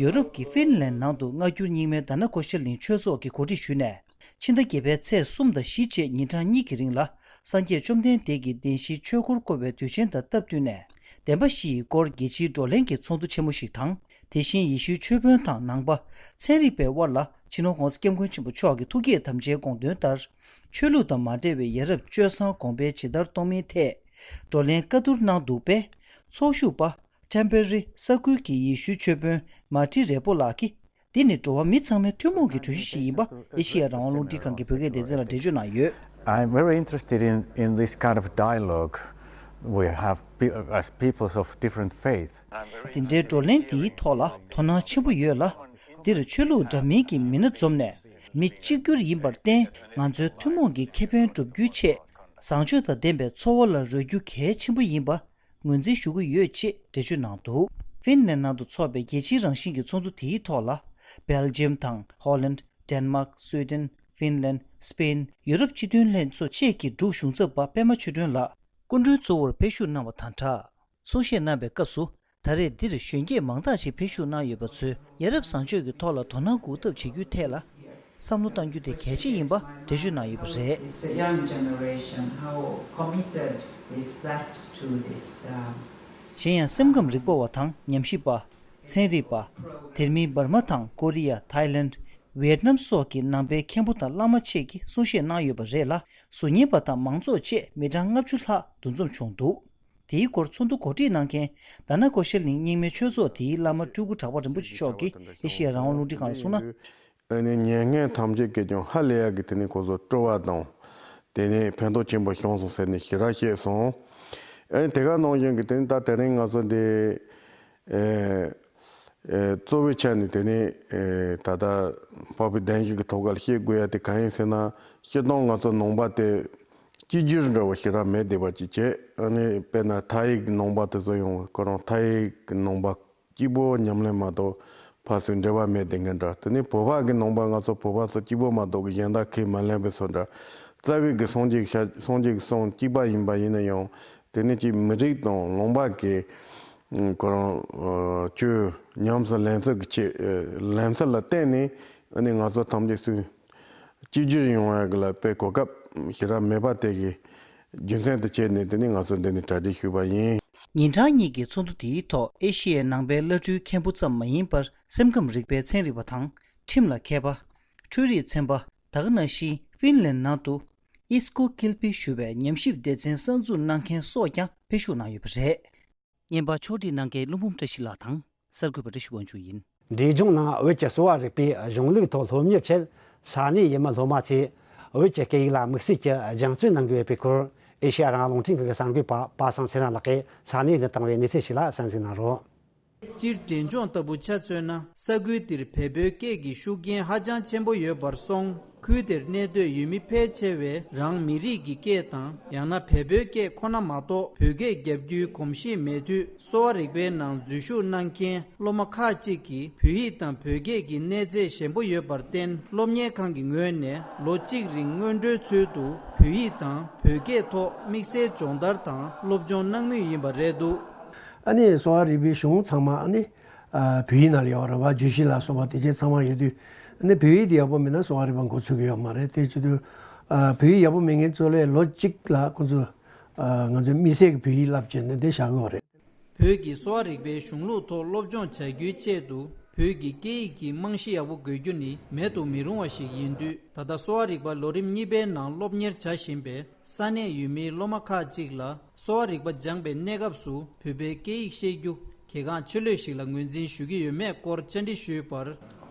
ཡོ་རོབ་ཀྱི་ཧྥིན་ལན་ནང་དུ་སྔ་འགྱུར་རྙིང་མའི་དྷ་ན་ཀོ་ཤ་གླིང་ཆོས་ཚོགས་ཀྱིས་གོ་སྒྲིག་ཞུས་ནས། ཕྱི་ཟླ་བརྒྱད་པའི་ཚེས་གསུམ་དང་བཞི་བཅས་ཉིན་གྲངས་གཉིས་ཀྱི་རིང་ལ། སངས་རྒྱས་བཅོམ་ལྡན་འདས་ཀྱི་བདེན་བཞིའི་ཆོས་འཁོར་བསྐོར་བའི་དུས་ཆེན་དང་སྟབས་བསྟུན་ནས། བདེན་པ་བཞི་ཡི་སྐོར་རྒྱལ་སྤྱིའི་བགྲོ་གླེང་གི་ཚོགས་འདུ་ཆེན་མོ་ཞིག་དང་། དེ་བཞིན་ཡེ་ཤུའི་ཆོས་དཔོན་དང་ནང་པ། ཚན་རིག་པའི་དབར་ལ་སྤྱི་ནོར་༧གོང་ས་༧སྐྱབས་མགོན་ཆེན་པོ་མཆོག་གི་ཐུགས་བསྐྱེད་དམ་བཅའི་དགོངས་དོན་ལྟར། ཆོས་ལུགས་དང་མ་འབྲེལ་བའི་ཡ་རབས་སྤྱོད་བཟང་གོང་འཕེལ་ཇི་ལྟར་གཏོང་མིན་ཐད་བགྲོ་གླེང་བཀའ་བསྡུར་གནང་འདུག་པས། ཚོགས་ཞུགས་པ། Temporary ས་ཁུལ་གྱི་ཡེ་ཤུའི་ཆོས་དཔོན་མ་ཏི་རེ་པོ་ལགས་ཀྱིས། འདི་ནི་འགྲོ་བ་མི་ཚང་མའི་ཐུན་མོང་གི་གྲོས་གཞི་ཞིག་ཡིན་པ་ཨེ་ཤེ་ཡ་རང་དབང་རླུང་འཕྲིན་ཁང་གི་བོད་སྐད་སྡེ་ཚན་ལ་འགྲེལ་བརྗོད་གནང་ཡོད། I'm very interested in, in this kind of dialogue we have pe- as peoples of different faith. དེ་འདྲའི་བགྲོ་གླེང་འདིའི་ཐོག་ལ་དོ་སྣང་ཆེན་པོ་ཡོད་ལ། འདིར་ཆོས་ལུགས་འདྲ་མིན་གྱི་མི་སྣ་འཛོམས་ནས་མི་གཅིག་གྱུར་ཡིན་པར་བརྟེན། ང་ཚོའི་ཐུན་མོང་གི་ཁེ་ཕན་བསྒྲུབ་རྒྱུའི་ཆེད། བཟང་སྤྱོད་དང་ལྡན་པའི་འཚོ་བ་ལ་རོལ་རྒྱུ་གལ་ཆེན་པོ་ཡིན་པ། ངོས་འཛིན་ཞུ་གི་ཡོད་ཅེས་འགྲེལ་བརྗོད་གནང་འདུག་ཧྥིན་ལན་ནང་དུ་འཚོགས་པའི་རྒྱལ་སྤྱིའི་རང་བཞིན་གྱི་ཚོགས་འདུ་དེའི་ཐོག་ལ། སྦེལ་ཇི་ཡམ་དང་ཧོ་ལན། ཌེན་མཱག་སུའི་ཌེན། ཧྥིན་ལན། སྤེན། ཡུ་རོབ་སྤྱི་མཐུན་ལྷན་ཚོགས་བཅས་ཀྱི་འབྲུག་གཞུང་ཚབ་པ་པད་མ་ཆོས་སྒྲོན་ལགས་སྐུ་མགྲོན་གཙོ་བོར་ཕེབས་ཞུགས་གནང་བ་དང་སྦྲགས། གསུང་བཤད་གནང་བའི་སྐབས་སུ། ད་རེས་འདིར་གཞོན་སྐྱེས་མང་དག་ཅིག་ཕེབས་ཞུགས་གནང་ཡོད་པ་ཚོས་ཡ་རབས་བཟང་སྤྱོད་ཀྱི་ཐོག་ལ་དོ་སྣང་འགུག་ཐབས་བྱེད་རྒྱུའི་ཐད་ལ། བསམ་བློ་གཏང་རྒྱུ་དེ་གལ་ཆེ་ཡིན་པ་འགྲེལ་བརྗོད་གནང་ཡོད་པ་རེད། It's a young generation. How committed is that to this, uh, གཞན་ཡང་སེམས་ཁམས་རིག་པ་བ་དང་ཉམས་ཞིབ་པ། ཚན་རིག་པ། དེར་མིན་འབར་མ་དང་ཀོ་རི་ཡ། ཐའི་ལེན། ཝེད་ནམ་སོགས་ཀྱི་ནང་པའི་མཁན་པོ་དང་བླ་མ་བཅས་ཀྱིས་གསུང་བཤད་གནང་ཡོད་པ་རེད་ལ། གཟུགས་བརྙན་པ་དང་མང་ཚོགས་བཅས་མི་གྲངས་ལྔ་བཅུ་ལྷག་འདུ་འཛོམས་བྱུང་འདུག་དེའི་སྐོར་ཚོགས་འདུ་གོ་སྒྲིག་གནང་མཁན་དྷ་ན་ཀོ་ཤ་གླིང་རྙིང་མའི་ཆོས་ཚོགས་དེའི་བླ་མ་སྤྲུལ་སྐུ་གྲགས་པ་རིན་པོ་ཆེ་མཆོག་གིས་ཨེ་ཤེ་ཡ་རང་དབང་རླུང་འཕྲིན་ཁང་ལ་གསུངས་ན། ཨ་ནི་ཉན་མཁན་ཐམས་ཅད་ཀྱིས་ཀྱང་ཧ་ལས་ཡག་གི་དེ་ནི་ཁོ་ཚོ་སྤྲོ་བ་དང་། དེ་ནས་ཕན་ཐོགས་ཆེན་པོ་བྱུང་སོང་ཟེར་ནས་ཞེ་དྲག་བཤད་སོང་། ཨ་ནི་དེ་ག་ནང་བཞིན་གྱི་དེ་ནི་ད་དེ་རིང་ང་ཚོ་འདི། ཨེ། ཨེ། གཙོ་བོའི་ཆ་ནས་དེ་ནི། ཨེ། ད་ལྟ་འཕགས་པའི་བདེན་བཞི་གི་ཐོག་ཁ་ལ་བཤད་དགོས་ཡ་དེ་གང་ཡིན་ཟེར་ན། སྤྱིར་བཏང་ང་ཚོ་ནང་པ་དེ་གཅིག་གྱུར་འདྲ་བོ་ཞེ་དྲག་མེད་བསྡད་པ་ཅིག་བྱས། ཨ་ནི་དཔེར་ན་ཐའི་གི་ནང་པ་དེ་ཚོ་ཡོང་བ་ཁོ་རང་ཐའི་གི་ནང་པ་གཅིག་པོ་ཉམས་ལེན་མ་གཏོགས་ཕར་ཚུར་འབྲེལ་བ་མེད་བསྡད་མཁན་འདྲ། དེ་ནི་བོད་པ་གི་ནང་པ་ང་ཚོ་བོད་པ་ཚོ་གཅིག་པོ་མ་གཏོགས་གཞན་དག་ཁས་མ་ལེན་པའི་བཟོ་འདྲ། རྩ་བའི་གི་སངས་རྒྱས་ཀྱི་ཤ- སངས་རྒྱས་ཀྱི་གསུང་གཅིག་པ་ཡིན་པ་ཡིན་ན་ཡང་། དེ་ནི་ཅིག་མི་རིགས་དང་ལུང་པ་གི་ཁོ་རང་ཆོས་ཉམས་སུ་ལེན་ཚུལ་གྱི་ཆེད། ལེན་ཚུལ་ལ་བརྟེན་ནས་ཨ་ནི་ང་ཚོ་ཐམས་ཅད་སུ་གཅིག་གྱུར་ཡོང་བ་གི་ལ་དཔེ་གོ་སྐབས་ཞེ་དྲག་མེད་པ་དེ་གི་རྒྱུ་མཚན་དུ་བྱས་ནས་དེ་ནི་ང་ཚོ་འདི་ནས་གྲ་སྒྲིག་ཞུས་པ་ཡིན། ཉིན་གྲངས་གཉིས་ཀྱི་ཚོགས་འདུ་དེའི་ཐོག་ཨེ་ཤི་ཡའི་ནང་པའི་བླ་སྤྲུལ་མཁན་པོ་ཙམ་མ་ཡིན་པར་སེམས་ཁམས་རིག་པའི་ཚན་རིག་པ་དང་ཁྲིམས་ལ་མཁས་པ། འཕྲུལ་རིག་ཚན་པ། ད་ག་ནང་བཞིན་ཧྥིན་ལན་ནང་དུ་ཨིས་ཀོ་ཀིལ་པི་ཞུ་བའི་ཉམས་ཞིབ་སྡེ་ཚན་གསར་འཛུགས་གནང་མཁན་སོགས་ཀྱང་ཕེབས་ཞུགས་གནང་ཡོད་པ་རེད། བརྙན་པར་ཕྱོགས་སྒྲིག་གནང་མཁན་ཀླུ་འབུམ་བཀྲ་ཤིས་ལགས་དང་གསར་འགོད་པ་བཀྲ་ཤིས་དབང་ཕྱུག་ཡིན། འབྲས་ལྗོངས་ནང་བོད་ཀྱི་གསོ་བ་རིག་པའི་གཞུང་ལུགས་ཐོག་སློབ་གཉེར་ཆེད་ས་གནས་ཡུལ་མི་སློབ་མ་ཚོས་བོད་ཀྱི་སྐད་ཡིག་ལ་དམིགས་བསལ་གྱི་སྦྱང་བརྩོན་གནང་དགོས་པའི་སྐོར་ཨེ་ཤེ་ཡ་རང་དབང་རླུང་འཕྲིན་ཁང་གི་གསར་འགོད་པ་པ་སངས་ཚེ་རིང་ལགས་ཀྱིས་ས་གནས་ནས་བཏང་བའི་གནས་ཚུལ་ཞིག་ལ་གསན་གཟིགས་གནང་རོགས། སྤྱིར་འབྲས་ལྗོངས་ལྟ་བུ་ཆ་མཚོན་ན། ས་ཁུལ་འདིར་བལ་པོའི་སྐད་ཀྱི་ཤུགས་རྐྱེན་ཧ་ཅང་ཆེན་པོ་ཡོད་པར་སོང་། ཁུལ་དེར་གནས་སྡོད་ཡུལ་མི་ཕལ་ཆེ་བས་རང་མི་རིགས་ཀྱི་སྐད་དང་། ཡང་ན་བལ་པོའི་སྐད་ཁོ་ན་མ་གཏོགས་བོད་སྐད་རྒྱབ་རྒྱུའི་གོམས་གཤིས་མེད་དུས། གསོ་བ་རིག་པའི་ནང་འཛུལ་ཞུགས་གནང་མཁན་སློབ་མ་ཁག་ཅིག་གིས་བོད་ཡིག་དང་བོད་སྐད་ཀྱི་གནས་ཚད་ཞན་པོ་ཡོད་པར་བརྟེན། སློབ་གཉེར་ཁང་གི་ངོས་ནས་ལོ་གཅིག་རིང་སྔོན་འགྲོའི་ཚུལ་དུ་བོད་ཡིག་དང་བོད་སྐད་ཐོག་དམིགས་བསལ་སྦྱོང་བརྡར་དང་སློབ་སྦྱོང་གནང་མུས་ཡིན་པ་རེད་འདུག་ཨ་ནི་གསོ་བ་རིག་པའི་གཞུང་ཚང་མ་ཨ་ནི་ཨ་བོད་ཡིག་ནང་ལ་ཡོད་རེད་བ། བརྗོད་གཞི་ལ་སོགས་པ་དེ་ཆ་ཚང་མ་ཡོད་དུས། ཨ་ནི་བོད་ཡིག་དེ་ཡག་པོ་མེད་ན་གསོ་བ་རིག་པ་འགོ་ཚུགས་ཀྱི་ཡོད་མ་རེད། དེ་བྱེད་དུས་ཨ་བོད་ཡིག་ཡག་པོ་མེད་མཁན་ཚོ་ལས་ལོ་གཅིག་ལ་ཁོང་ཚོ་ཨ་ང་ཚོ་དམིགས་བསལ་གྱི་བོད་ཡིག་བསླབ་བྱས་ནས་དེ་བཞག་གི་ཡོད་རེད། བོད་ཀྱི་གསོ་བ་རིག་པའི་གཞུང་ལུགས་ཐོག་སློབ་སྦྱོང་བྱ་རྒྱུའི་ཆེད་དུ་བོད་ཀྱི་སྐད་ཡིག་གི་རྨང་གཞི་ཡག་པོ་དགོས་རྒྱུ་ནི་མེད་དུ་མི་རུང་བ་ཞིག་ཡིན་དུས། ད་ལྟ་གསོ་བ་རིག་པ་ལོ་རིམ་གཉིས་པའི་ནང་སློབ་གཉེར་བྱ་བཞིན་པའི་ས་གནས་ཡུལ་མིའི་སློབ་མ་ཁག་ཅིག་ལ། གསོ་བ་རིག་པ་སྦྱངས་པའི་གནས་སྐབས་སུ་བོད་པའི་སྐད་ཡིག་ཤེས་རྒྱུ་གལ་འགངས་ཆེ་ལོས་ཤིག་ལ་ངོས་འཛིན་ཞུ་གི་ཡོད་མེད་སྐོར་བཅར་འདྲི་ཞུས་པར།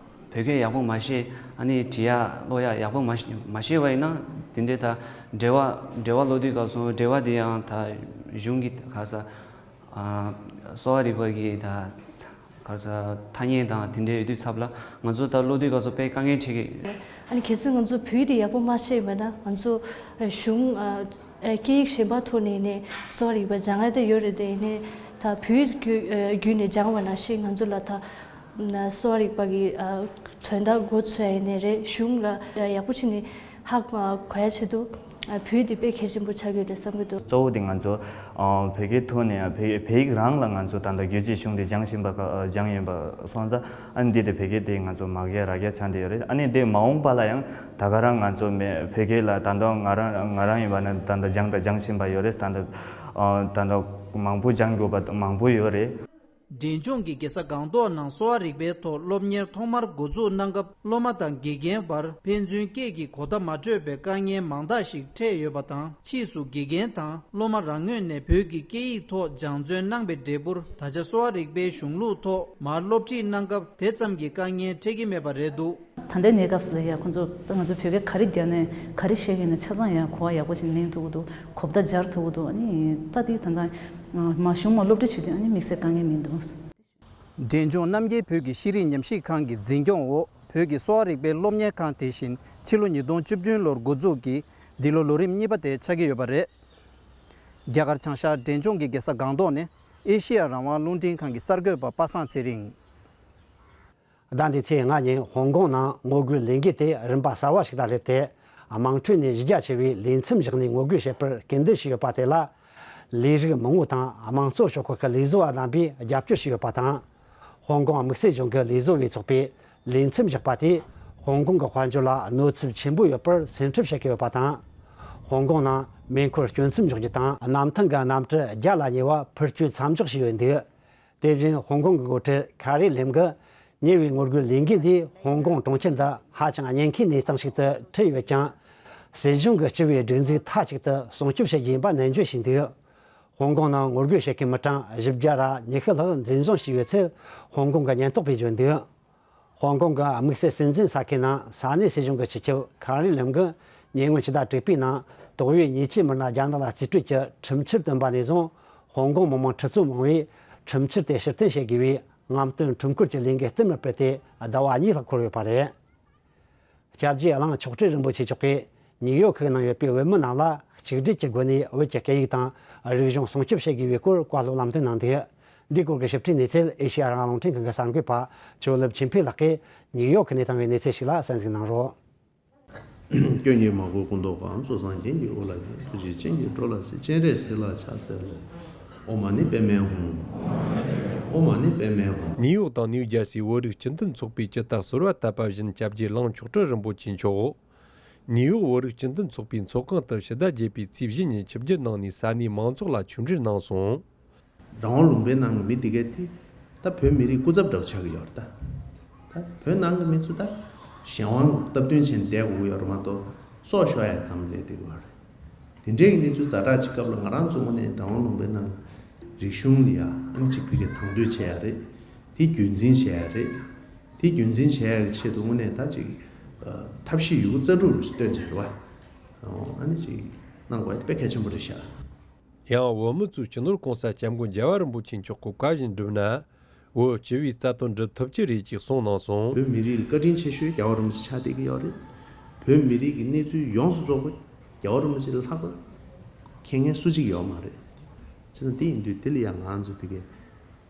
བོད་སྐད་ཡག་པོ་མ་ཤེས། ཨ་ནི་འབྲི་ཡག་ཀློག་ཡག་ཡག་པོ་མ་ཤེས་མ་ཤེས་པ་ཡིན་ན། དེ་འདྲའི་ད་འགྲེལ་བ་འགྲེལ་བ་ཀློག་དུས་སྐབས་སུ་འགྲེལ་བ་དེ་ཡང་ད་གཞུང་གི་ག་ས་ཨ་གསོ་བ་རིག་པ་གི་ད་ག་ས་ཐ་སྙད་དང་དེ་འདྲའི་ཡོད་དུས་ཚབ་ལ་ང་ཚོ་ད་ཀློག་དུས་སྐབས་སུ་དཔེ་དཀའ་ངལ་འཕྲད་ཀྱི། ཨ་ནི་གལ་སྲིད་ང་ཚོ་བོད་ཡིག་དེ་ཡག་པོ་མ་ཤེས་པ་ན་ང་ཚོ་གཞུང་ཨ། ཨེ། སྐད་ཡིག་གཞན་པ་ཐོག་ནས་ནས་གསོ་བ་རིག་པ་སྦྱང་ཡ་དེ་ཡོད་རེད་དེ། ཡིན་ནའི་ད་བོད་ཡིག་བརྒྱུད་ཨེ། བརྒྱུད་ནས་སྦྱང་བ་ནང་བཞིན་ང་ཚོ་ལ་ད་གསོ་བ་རིག་པ་གི་ཨ། དོན་དག་མགོ་ཚོས་ཡ་ཡིན་ནའི་རེད། གཞུང་ལ་ཡག་པོ་བྱས་ནས་ཧ་གོ་ཡ་ཆེད་དུ་ཨ། བོད་ཡིག་དེ་དཔེ་གལ་ཆེན་པོ་ཆགས་ཀྱི་ཡོད་རེད་བསམ་གྱི་འདུག་གཙོ་བོ་དེ་ང་ཚོ་ཨ། བོད་སྐད་ཐོག་ནས་ཨ། བོད་བོད་ཡིག་རང་ལ་ང་ཚོ་ད་ལྟ་རྒྱུད་གཅིག་གཞུང་དེ་སྦྱང་བཞིན་པ་ཨ། སྦྱང་ཡིན་པ་སོང་ཙང་། ཨ་ནི་འདི་དེ་བོད་སྐད་དེ་ང་ཚོ་མ་རྒྱག་ར་རྒྱག་ཆགས་བསྡད་ཡོད་རེད། ཨ་ནི་དེ་མ་འོངས་པ་ལ་ཡང་ད་ག་རང་ང་ཚོ་མེད་བོད་སྐད་ལ་ད་ལྟ་ང་རང་ང་རང་ཡིན་པ་ན་ད་ལྟ་སྦྱང་དང་སྦྱང་བཞིན་པ་ཡོད་རེད། ད་ལྟ་ཨ། ད་ལྟ་མང་པོ་སྦྱང་དགོས་པ་མང་པོ་ཡོད་རེད། འབྲས་ལྗོངས་ཀྱི་རྒྱལ་ས་སྒང་ཏོག་ནང་གསོ་བ་རིག་པའི་ཐོག་སློབ་གཉེར་ཐོག་མར་འགོ་འཛུགས་གནང་སྐབས། སློབ་མ་དང་དགེ་རྒན་བར་ཕན་ཚུན་སྐད་ཀྱི་གོ་བརྡ་མ་འཕྲོད་པའི་དཀའ་ངལ་མང་དག་ཞིག་འཕྲད་ཡོད་པ་དང་། ཕྱིས་སུ་དགེ་རྒན་དང་སློབ་མ་རང་ངོས་ནས་བོད་ཀྱི་སྐད་ཡིག་ཐོག་སྦྱང་བརྩོན་གནང་པའི་འབྲས་བུར། ད་ཆ་གསོ་བ་རིག་པའི་གཞུང་ལུགས་ཐོག་མར་སློབ་ཁྲིད་གནང་སྐབས་དེ་ཙམ་གྱི་དཀའ་ངལ་འཕྲད་ཀྱི་མེད་པ་རེད་འདུག། ད་ལྟའི་གནས་སྐབས་སུ་ལ་ཡ་ཁོང་ཚོ་ད་ང་ཚོ་བོད་སྐད་ག་རེ་བརྒྱབ་ནས་ག་རེ་བཤད་ཀྱི་ཡིན་ན་ཆ་ཚང་ཡ་གོ་བ་ཡག་པོ་ཞིག་ལེན་ཐུབ་ཀྱི་འདུག། གོ་བརྡ་སྦྱར་ཐུབ་ཀྱི་འདུག། ཨ་ནི་ད་དེ་ད་ལྟ་མ་གཞུང་མ་སློབ་ཁྲིད་བྱེད་དུས་ཨ་ནི་དམིགས་བསལ་དཀའ་ངལ་མི་འདུག། འབྲས་ལྗོངས་རྣམ་རྒྱལ་བོད་ཀྱི་ཤེས་རིག་ཉམས་ཞིབ་ཁང་གི་འཛིན་སྐྱོང་འོག་བོད་ཀྱི་གསོ་བ་རིག་པའི་སློབ་གཉེར་ཁང་དེ་བཞིན་ཕྱི་ལོ་ཉིས་སྟོང་བཅུ་བདུན་ལོར་འགོ་འཛུགས་ཀྱིས་འདི་ལོ་ལོ་རིམ་གཉིས་པ་དེ་ཆགས་ཀྱི་ཡོད་པ་རེད། རྒྱ་གར་བྱང་ཤར་འབྲས་ལྗོངས་ཀྱི་རྒྱལ་ས་སྒང་ཏོག་ནས་ཨེ་ཤེ་ཡ་རང་དབང་རླུང་འཕྲིན་ཁང་གི་གསར་འགོད་པ་པ་སངས་ཚེ་རིང་། ཟླ་འདིའི་ཚེས་ལྔ་ཉིན་ཧོང་ཀོང་ནང་ངོ་རྒོལ་ལས་འགུལ་དེ་རིམ་པ་གསར་བ་ཞིག་དང་སླེབས་ཏེ། དམངས་ཁྲོད་ནས་གཞི་རྒྱ་ཆེ་བའི་ལས་མཚམས་བཞག་ནས་ངོ་རྒོལ་བྱེད་པར་སྐུལ་འདེད་བྱས་ཡོད་པ་དེ་ལ། ལས་རིགས་མང་པོ་དང་དམངས་གཙོ་ཤོག་ཁག་གི་ལས་བཟོ་བ་རྣམ་པས་རྒྱབ་སྐྱོར་བྱས་ཡོད་པ་དང་། ཧོང་ཀོང་དམིགས་བསལ་གཞུང་གི་ལས་བཟོ་བའི་ཚོགས་པས་ལས་མཚམས་བཞག་པ་དེས་ཧོང་ཀོང་གི་དཔལ་འབྱོར་ལ་གནོད་ཚབས་ཆེན་པོ་ཡོད་པར་སེམས་ཁྲལ་བྱེད་ཀྱི་ཡོད་པ་དང་། ཧོང་ཀོང་ནང་མེ་འཁོར་སྐྱོན་མཚམས་འཇོག་རྒྱུ་དང་། གནམ་ཐང་གི་གནམ་གྲུ་བརྒྱ་ལ་ཉེ་བ་འཕུར་སྐྱོད་མཚམས་འཇོག་བྱས་ཡོད་འདུག། དེ་བཞིན་ཧོང་ཀོང་གི་འགོ་ཁྲིད་ཁ་རི་ལེམ་གྱིས་ཉེ་བའི་ངོ་རྒོལ་ལས་འགུལ་འདིས་ཧོང་ཀོང་གྲོང་ཁྱེར་འདི་ཧ་ཅང་ཉེན་ཁའི་གནས་སྟངས་ཤིག་ཏུ་འཁྲིད་ཡོད་ཀྱང་། སྲིད་གཞུང་གི་སྤྱི་པའི་སྒྲིག་འཛུགས་མཐའ་གཅིག་ཏུ་སྲུང་སྐྱོབ་བྱེད་རྒྱུ་ཡིན་པ་ནན་བརྗོད་བྱས་འདུག། ཧོང་ཀོང་ནང་ངོ་རྒོལ་བྱེད་མཁན་མི་གྲངས་བཞི་བརྒྱ་ར་ཉི་ཤུ་ལྷག་འཛིན་བཟུང་བྱས་ཡོད་ཚུལ་ཧོང་ཀོང་གི་ཉེན་རྟོག་པས་བརྗོད་འདུག། ཧོང་ཀོང་གི་དམིགས་བསལ་སྲིད་འཛིན་ས་ཁུལ་ནང་ས་གནས་སྲིད་གཞུང་གི་སྤྱི་ཁྱབ་ཁ་རི་ལེམ་གྱིས་ཉེ་སྔོན་ཕྱི་ཟླ་དྲུག་པའི་ནང་ཏོག་དབྱིབས་ཉེས་ཀྱི་མི་སྣ་རྒྱ་ནག་ལ་རྩིས་སྤྲོད་ཀྱི་ཁྲིམས་འཆར་བཏོན་པ་ནས་བཟུང་། ཧོང་ཀོང་མི་མང་ཁྲི་ཚོ་མང་བོས་ཁྲིམས་འཆར་དེ་ཕྱིར་འཐེན་བྱེད་དགོས་པའི་རྔམ་སྟོན་ཁྲོམ་སྐོར་གྱི་ལས་འགུལ་བསྟུད་མར་སྤེལ་ཏེ་ཟླ་བ་གཉིས་ལྷག་འཁོར་ཡོད་པ་རེད། སྐྱབས་རྗེ་གླང་མཆོག་སྤྲུལ་རིན་པོ་ཆེ་མཆོག་གིས་ནིའུ་ཡོག་ཁུལ་ནང་ཡོད་པའི་བོད་མི་རྣམས་ལ་གཅིག་སྒྲིལ་གྱི་སྒོ་ནས་བོད་ཀྱི་སྐད་ཡིག་དང་རིག་གཞུང་སྲུང་སྐྱོབ་བྱེད་དགོས་པའི་སྐོར་བཀའ་སློབ་ལམ་སྟོན་གནང་འདུག། འདིའི་སྐོར་གྱི་ཞིབ་ཕྲའི་གནས་ཚུལ་ཨེ་ཤེ་ཡ་རང་དབང་རླུང་འཕྲིན་ཁང་གི་གསར་འགོད་པ་ཇོ་ལེབ་ཆོས་འཕེལ་ལགས་ཀྱིས་ནིའུ་ཡོག་ནས་བཏང་བའི་གནས་ཚུལ་ཞིག་ལ་གསན་གཟིགས་གནང་རོགས། སྐྱོན་གྱིས་མ་གོས་སྐུ་མདོག་གང་། སྤྱོད་བཟང་རྒྱན་གྱིས་དབུ་ལ་བརྒྱན། ཐུགས་རྗེས་སྤྱན་གྱིས་འགྲོ་ལ་གཟིགས། སྤྱན་རས་གཟིགས་ལ་ཕྱག་འཚལ་ལོ། ཨོཾ་མ་ཎི་པདྨེ་ཧཱུྃ། ཨོཾ་མ་ཎི་པདྨེ་ཧཱུྃ། ནིའུ་ཡོག་དང་ནིའུ་ཇར་སིའི་བོད་རིགས་སྤྱི་མཐུན་ཚོགས་པའི་སྤྱི་ཟླ་ཟུར་པ་བཏབ་པ་བཞིན་སྐྱབས་རྗེ་གླང་མཆོག་སྤྲུལ་རིན་པོ་ཆེ་མཆོག་ནིའུ་ཡོག་བོད་རིགས་སྤྱི་མཐུན་ཚོགས་པའི་ཚོགས་ཁང་དུ་ཕྱི་ཟླ་བརྒྱད་པའི་ཚེས་བཞི་ཉིན་ཆིབས་བསྒྱུར་གནང་ནས་ས་གནས་མང་ཚོགས་ལ་ཆོས་འབྲེལ་གནང་སོང་། རང་དབང་ལུང་པའི་ནང་གི་མི་དེ་གས་དེ་ད་བོད་མི་རིགས་སྐུ་ཚབ་འདྲ་པོ་ཆགས་ཀྱི་ཡོད་རེད་ད། ད་བོད་ནང་གི་མི་ཚོ་ད་གཞན་དབང་སྟབས་བསྟུན་བྱས་ནས་བསྡད་དགོས་ཀྱི་ཡོད་རེད་མ་གཏོགས་སྲོག་ཤོར་ཡ་ཙམ་ལས་བསྡད་ཀྱི་ཡོད་རེད། དེ་འདྲའི་གི་གནས་ཚུལ་ཛ་དྲག་ཅིག་སྐབས་ལ་ང་རང་ཚོ་དངོས་གནས་རང་དབང་ལུང་པའི་ནང་རིག་གཞུང་ལ་ཡ་ཨ་ནི་ཅིག་ཕ་གིར་དང་དོད་བྱེད་ཡ་རེད། དེ་རྒྱུན་འཛིན་བྱེད་ཡ་རེད། དེ་རྒྱུན་འཛིན་བྱེད་ཡ་གི་ཆེད་དུ་དངོས་གནས་ད་ཅིག་ཐབས་ཤེས་ཡོད་རྒུ་རྩལ་སྤྲུགས་རུ་སྟོན་བྱས་རེད་བ། ཨ་ནི་ཅིག་གནང་དགོས་ཡ་དེ་དཔེ་གལ་ཆེན་པོ་རེད་ཤག། ཡང་བོད་མི་ཚོས་སྤྱི་ནོར་༸གོང་ས་༸སྐྱབས་མགོན་རྒྱལ་བ་རིན་པོ་ཆེ་མཆོག་གི་བཀའ་བཞིན་བསྒྲུབས་ན། བོད་སྤྱི་པའི་རྩ་དོན་སྒྲུབ་ཐུབ་ཀྱི་རེད་ཅེས་གསུངས་གནང་སོང་། བོད་མི་རིགས་ལ་བཀའ་དྲིན་ཆེ་ཤོས་རྒྱལ་བ་རིན་པོ་ཆེ་ཆགས་བསྡད་ཀྱི་ཡོད་རེད། བོད་མི་རིགས་ཀྱི་གནས་ཚུལ་ཡོངས་སུ་རྫོགས་པ་རྒྱལ་བ་རིན་པོ་ཆེ་ལས་ལྷག་པ་མཁྱེན་མཁན་སུ་གཅིག་ཡོད་མ་རེད། བྱས་ཙང་དེ་ཡིན་དུས་དེ་ལ་ཡང་ང་ཚོ་ཕ་གི་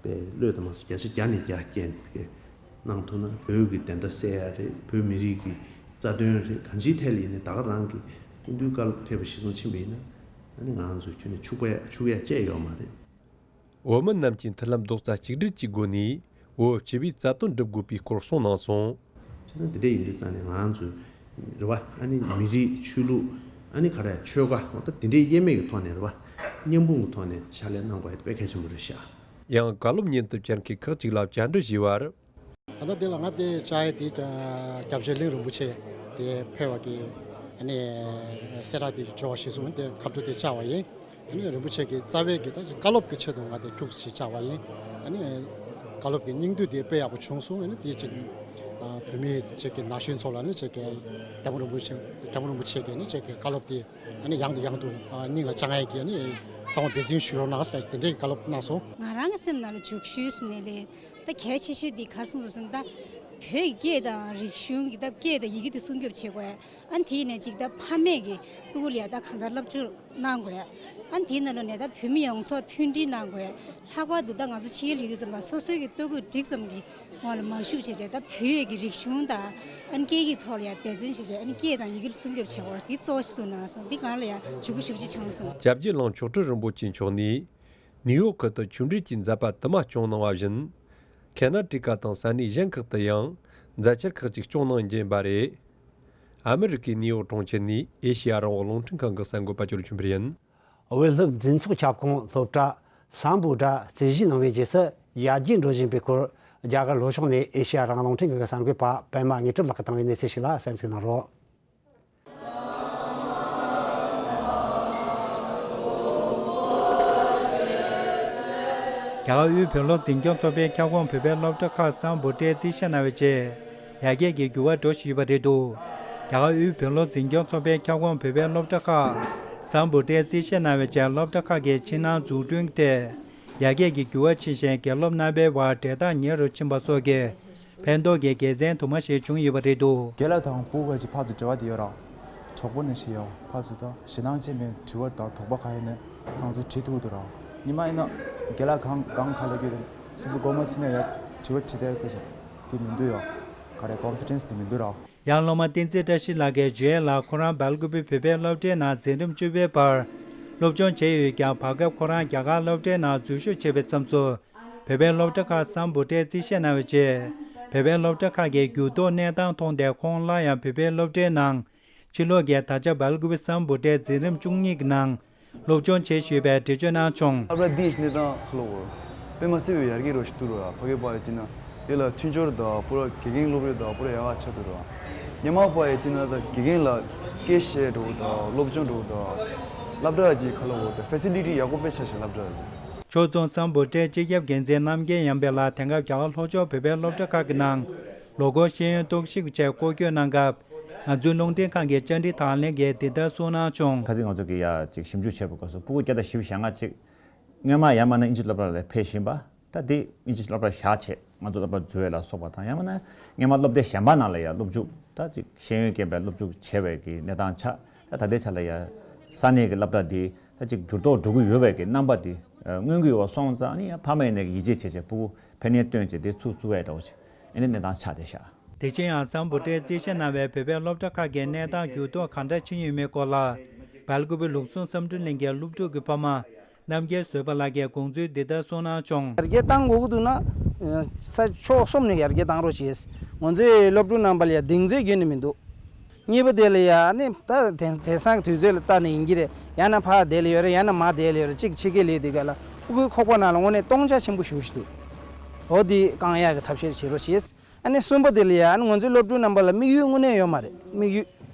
པའི་བློས་དང་མ་སོང་བརྒྱ་ཆ་བརྒྱ་ནས་བརྒྱ་བསྐྱལ་ནས་ཕ་གི་གནང་ཐུབ་ན་བོད་ཀྱི་བདེན་མཐའ་གསལ་ཡ་རེད། བོད་མི་རིགས་ཀྱི་རྩ་དོན་རེད། གང་ཅིའི་ཐད་ལ་ཡིན་ནའི་ད་ག་རང་གི་སྐུ་མདུན་བཀའ་སློབ་ཐེབས་པ་གཞིར་བཟུང་ཕྱིན་པ་ཡིན་ན་ཨ་ནི་ང་ཚོ་ཁྱོན་ནས་འཆུག་པ་འཆུག་ཡ་བཅས་ཡོད་མ་རེད། བོད་མི་རྣམས་ཀྱི་མཐུན་ལམ་རྡོག་རྩ་གཅིག་སྒྲིལ་གྱི་སྒོ་ནས་བོད་སྤྱི་པའི་རྩ་དོན་སྒྲུབ་དགོས་པའི་སྐོར་གསུངས་གནང་སོང་། བྱས་ཙང་དེ་འདྲ་ཡིན་དུས་ཙང་ནས་ང་ཚོས་རེད་བ། ཨ་ནི་མི་རིགས་ཆོས་ལུགས་ཨ་ནི་ག་རེ་ཆོལ་ཁ་འོ་ད་དེ་འདྲའི་དབྱེར་མེད་ཀྱི་ཐོག་ནས་རེད་བ། མཉམ་སྤུངས་ཀྱི་ཐོག་ནས་ཕྱག་ལས་གནང་དགོས་ཡ་དེ་དཔེ་གལ་ཆེན་པོ་རེད་ཤག། ཡང་བཀའ་སློབ་སྙན་དུ་བཅར་མཁན་ཁག་ཅིག་ལ་བཅར་འདྲི་ཞུས་པར། ད་ལྟ་དེ་ལ་ང་དེ་བཅར་ཡ་དེ་སྐྱབས་རྗེ་གླིང་རིན་པོ་ཆེ་དེ་ཕེབས་པ་གི་ཨ་ནི་གསལ་བསྒྲགས་དེ་འབྱོར་བ་གཞིར་བཟུང་དེ་ཁ་ཐུག་དེ་བཅར་བ་ཡིན། ཨ་ནི་རིན་པོ་ཆེ་གི་རྩ་བའི་གི་ད་བཀའ་སློབ་ཀྱི་ཆེད་དུ་ང་དེ་ཁྱུག་ཙམ་ཞིག་བཅར་བ་ཡིན། ཨ་ནི་བཀའ་སློབ་ཀྱི་སྙིང་བསྡུས་དེ་དཔེ་ཡག་པོ་བྱུང་སོང་། ཨ་ནི་དེ་ཅིག་བོད་མི་ཅིག་གི་ན་གཞོན་ཚོ་ལ་ནི་ཅིག་གི་སྐྱབས་མགོན་རིན་པོ་ཆེ་སྐྱབས་མགོན་རིན་པོ་ཆེ་གི་ནི་ཅིག་གི་བཀའ་སློབ་དེ་ཨ་ནི་ཡང་དུ་ཡང་དུ་སྙིང་ལ་བཅངས་ཡས་ཀྱི་ཨ་ནི་ཚང་མ་འབད་བརྩོན་ཞུ་རོགས་གནང་ཟེར་དེ་འདྲའི་གི་བཀའ་སློབ་གནང་སོང་། ང་རང་གི་སེམས་ནང་ལ་འཇུག་ཞུས་ནས་ལས། ད་གལ་ཆེ་ཤོས་འདི་ག་རེ་གསུངས་སོང་ཟེར་ན། ད་བོད་ཀྱི་སྐད་དང་རིག་གཞུང་གི་ད་སྐད་དང་ཡི་གེ་འདི་སྲུང་སྐྱོབ་བྱེད་དགོས། ཨ་ནི་དེ་ནས་ཅིག་ད་ཕ་མས་ཀྱི་སྤུ་གུ་ལ་ཡ་ད་གང་ལྟར་སློབ་སྦྱོང་གནང་དགོས། ཨ་ནི་དེའི་ནང་ལོགས་ནས་ད་བོད་མི་ཡོངས་རྫོགས་མཐུན་སྒྲིལ་གནང་དགོས། ལྷག་པར་དུ་ད་ང་ཚོ་ཕྱི་རྒྱལ་ལ་ཡོད་དུས་ཙམ་པ་སོ་སོའི་གི་ལྟོ་གོས་སྒྲིག་ཙམ་གྱི་ངོ་ལ་མ་ཞུགས་བྱས་བྱས་ད་བོད་ཀྱི་རིག་གཞུང་དང་ཨ་ནི་སྐད་ཡིག་ཐོག་ལ་ཡ་འབད་བརྩོན་བྱས་བྱས་ཨ་ནི་སྐད་དང་ཡི་གེ་ལ་སྲུང་སྐྱོབ་བྱེད་དགོས་འདི་གཙོ་བོ་ཞིག་བཟུང་གནང་སོང་། འདི་སྒང་ལ་ཡ་ཇུས་འགོད་ཞེ་པོ་ཅིག་བྱུང་སོང་། སྐྱབས་རྗེ་གླང་མཆོག་སྤྲུལ་རིན་པོ་ཆེ་མཆོག་ནས། ནིའུ་ཡོག་ཁུལ་དུ་ཆོས་འབྲེལ་གྱི་མཛད་པ་དུ་མ་སྐྱོང་གནང་བ་བཞིན། ཁེ་ན་ཌི་ཀ་དང་ས་གནས་གཞན་ཁག་ཏུ་ཡང་མཛད་འཆར་ཁག་ཅིག་སྐྱོང་གནང་རྒྱུ་ཡིན་པ་རེད། ཨ་མི་རི་ཀའི་ནིའུ་ཡོག་གྲོང་ཁྱེར་ནས་ཨེ་ཤེ་ཡ་རང་དབང་རླུང་འཕྲིན་ཁང་གི་གསར་འགོད་པ་ཇོ་ལེབ་ཆོས་འཕེལ་ཡིན། བོད་སློབ་འཛིན་ཚོགས་ཁྱབ་ཁོངས་སློབ་གྲྭ་སམ་བྷོ་ཊ་རྩིས་ཞིབ་གནང་བའི་རྗེས་སུ་ ཡར་རྒྱས་འགྲོ་བཞིན་པའི་སྐོར། རྒྱ་གར་ལྷོ་ཕྱོགས་ནས་ཨེ་ཤེ་ཡ་རང་དབང་རླུང་འཕྲིན་ཁང་གི་གསར་འགོད་པ་པད་མ་དངོས་གྲུབ་ལགས་ཀྱིས་བཏང་བའི་གནས་ཚུལ་ཞིག་ལ་གསན་གཟིགས་གནང་རོགས། རྒྱ་གར་དབུས་བོད་སློབ་འཛིན་སྐྱོང་ཚོགས་པའི་ཁྱབ་ཁོངས་བོད་པའི་སློབ་གྲྭ་ཁག་སམ་བྷོ་ཊས་རྩིས་བཞེས་གནང་བའི་རྗེས། ཡར་རྒྱས་ཀྱི་འགྱུར་བ་འགྲོ་བཞིན་ཡོད་པ་རེད་འདུག་རྒྱ་གར་དབུས་བོད་སློབ་འཛིན་སྐྱོང་ཚོགས་པའི་ཁྱབ་ཁོངས་བོད་པའི་སློབ་གྲྭ་ཁག་སམ་བྷོ་ཊས་རྩིས་བཞེས་གནང་བའི་རྗེས། སློབ་གྲྭ་ཁག་གི་ཕྱི་ནང་འཛུགས་སྐྲུན་ཐད་ཡར་རྒྱས་ཀྱི་འགྱུར་བ་ཕྱིན་ཞིང་། དགེ་སློབ་རྣམ་པའི་བར་འབྲེལ་ཐག་ཉེ་རུ་ཕྱིན་པ་སོགས་ཀྱི་ཕན་ཐོགས་ཀྱི་དགེ་མཚན་དུ་མ་ཞིག་བྱུང་ཡོད་པ་རེད་འདུག་རྒན་ལགས་དང་སྤུ་གུ་ཅིག་ཕར་ཚུར་འབྲེལ་བ་དེ་ཡོད་ར། གྲོགས་པོ་ནང་བཞིན་ཡོད། ཕར་ཚུར་དང་ཞེ་སྡང་ཅན་པའི་དྲི་བ་དང་དོགས་པ་གང་ཡིན་ནའི་ཁོང་ཚོས་དྲི་ཐུབ་འདུག་ར། ཉི་མ་ཡིན་ན་རྒན་ལགས་གང་གང་ག་ལ་གི་རེད། སོ་སོ་སྒོ་མོ་ཕྱེ་ནས་ཡར་དྲི་བ་དྲི་བསྡད་དགོས་ཅིག་དེ་མི་འདུག་ཡོད། ག་རེ་ཀོན་ཕི་ཌེན་སི་དེ་མི་འདུག་ར། ཡང་སློབ་མ་བསྟན་འཛིན་བཀྲ་ཤིས་ལགས་ཀྱིས་བརྗོད་ཡས་ལ། ཁོ་རང་སྦེལ་ཀུ་པེ་བོད་པའི་སློབ་གྲྭའི་ནང་འཛིན་རིམ་བཅུ་པའི་བར་སློབ་སྦྱོང་བྱས་ཡོད་ཀྱང་། བར་སྐབས་ཁོ་རང་རྒྱ་གར་སློབ་གྲྭའི་ནང་འཛུལ་ཞུགས་བྱས་པའི་མཚམས་སུ། བོད་པའི་སློབ་གྲྭ་ཁག་སམ་བྷོ་ཊས་རྩིས་བཞེས་གནང་བའི་རྗེས། བོད་པའི་སློབ་གྲྭ་ཁག་གི་འགྱུར་ལྡོག་གནས་སྟངས་མཐོང་སྟེ། ཁོང་སླར་ཡང་བོད་པའི་སློབ་གྲྭའི་ནང་ཕྱིར་ལོག་གིས། ད་ཆ་སྦེལ་ཀུ་པེ་སམ་བྷོ་ཊའི་འཛིན་རིམ་བཅུ་གཉིས་ཀྱི་ནང་སློབ་སྦྱོང་བྱེད་བཞིན་ཡོད་པའི་འགྲེལ་བརྗོད་གནང་བྱུང་། སློབ་གྲྭ་འདིའི་གནས་སྟངས་ཁ་ལོ་བོར་དཔེ་མ་སྲིད་པའི་ཡར་རྒྱས་རོ་ཞིག་འདུག་ར། ཕ་གི་པ་ཡི་ཙི་ན་དེ་ལ་མཐུན་སྦྱོར་དང་པུ་ར་དགེ་རྒན་སློབ་རའི་དང་པུ་ར་ཡག་ག་ཆགས་འདུག་ར། ཉི་མ་པ་ཡི་ཙི་ན་ད་དགེ་རྒན་ལ་སྐད་བཤད་འགྲོ་དང་སློབ་སྦྱོང་འགྲོ་དང་སློབ་གྲྭ་གི་ཁ་ལོ་བོར་དང་ཕེ་སི་ལི་ཊི་ཡག་པོ་དཔེ་ཆ་ཞིག་སློབ་གྲྭ་གི་ཆོས་རྫོང་སམ་བྷོ་ཊའི་སྤྱི་ཁྱབ་འགན་འཛིན་རྣམ་རྒྱལ་ཡར་འཕེལ་ལགས་དེང་སྐབས་རྒྱ་གར་ལྷོ་ཕྱོགས་བོད་པའི་སློབ་གྲྭ་ཁག་གི་ནང་ལོ་འཁོར་ཤེས་ཡོན་རྟོག་ཞིབ་ཆེད་སྐོར་སྐྱོད་གནང་སྐབས། ང་ཚོའི་རླུང་འཕྲིན་ཁང་གི་བཅར་འདྲི་དང་ལེན་གྱིས་འདི་ལྟར་གསུངས་གནང་བྱུང་། ཁ་སང་ང་ཚོ་གི་ཡ་ཅིག་ཞིབ་འཇུག་བྱས་པའི་སྐབས་སུ་སྤུ་གུ་བརྒྱ་དང་བཞི་བཅུ་ཞེ་ལྔ་ཅིག་སྔོན་མ་ཡང་མིན་ན་དབྱིན་ཇི་སློབ་གྲྭ་ལ་ཕེབས་བཞིན་པ། ད་དེ་དབྱིན་ཇི་སློབ་གྲྭ་བཞག་བྱས་ང་ཚོ་སློབ་གྲྭ་འཛུལ་བ་ལ་སོགས་པ་དང་། ཡང་མིན་ན་སྔོན་མ་སློབ་སྡེ་གཞན་པ་ནང་ལ་ཡ་སློབ་འཇུག་ད་ཅིག་ཤེས་ཡོན་སྐྱེས་པའི་སློབ་འཇུག་བྱས་པའི་གི་གནས་སྟངས་ཆགས། ད་ད་ལྟའི་ཆ་ལ་ཡ་ས་གནས་ཀྱི་སློབ་གྲྭ་འདི་ད་ཅིག་འགྱུར་ལྡོག་འགྲོ་གི་ཡོད་པའི་གི་རྣམ་པ་འདི་མངོན་གྱི་ཡོད་པ་སོང་ཙང་། ཨ་ནི་ཡང་ཕ་མ་ཡིན་ནའི་ཡིད་ཆེས་བྱས་བྱས་སྤུ་གུ་ཕན་ནུས་བཏོན་བྱས་དེ་ཚུར་བཙུགས་ཡས་འདྲ་བོ་ཅིག་ཨ་ནི་གནས་སྟངས་ཆགས་བསྡད་ཤག་དེ་བཞིན་ཡང་སམ་བྷོ་ཊས་རྩིས་བཞེས་གནང་བའི་བོད་པའི་སློབ་གྲྭ་ཁག་གི་གནས་སྟངས་འགྱུར་ལྡོག་གང་འདྲ་ཕྱིན་ཡོད་མེད་སྐོར་ལ། སྦེལ་ཀུ་པེ་ལུགས་ཟུང་བསམ་གྲུབ་གླིང་གི་སློབ་ཕྲུག་གི་ཕ་མ་རྣམ་རྒྱལ་བཟོད་པ་ལགས་ཀྱིས་དགོངས་ཚུལ་འདི་ལྟར་གསུངས་གནང་བྱུང་། ཡར་རྒྱས་གཏང་དགོས་ཀྱི་འདུག་ན། ས་ཕྱོགས་གསུམ་ནས་ཡར་རྒྱས་གཏང་རོགས་བྱེད། ང་ཚོའི་སློབ་ཕྲུག་རྣམ་པ་ལ་ཡང་གདེང་ཚོད་ཁྱོན་ནས་མི་འདུག་གཉིས་པ་དེ་ལ་ཡང་ནི་ད་དེང་དེང་སང་གི་དུས་ཚོད་ལ་ལྟ་ནས་ཡིན་གྱི་རེད། ཡང་ན་ཕར་བསྡད་ལ་ཡོད་རེད། ཡང་ན་མར་བསྡད་ལ་ཡོད་རེད། གཅིག་ཕྱི་རྒྱལ་ལས་དེ་ག་ལ་ཕྲུ་གུའི་ཁོག་པ་ནང་ལ་དངོས་གནས་སྟོང་ཆ་ཆེན་པོ་ཞེ་པོ་ཞིག་འདུག་འོ་འདི་བསྐང་ཡག་གི་ཐབས་ཤེས་བྱེད་རོགས་བྱེད། ཨ་ནི་གསུམ་པ་དེ་ལ་ཡང་ང་ཚོའི་སློབ་ཕྲུག་རྣམ་པ་ལ་དམིགས་ཡུལ་དངོས་གནས་ཡོད་མ་རེད། དམིགས་ཡུལ་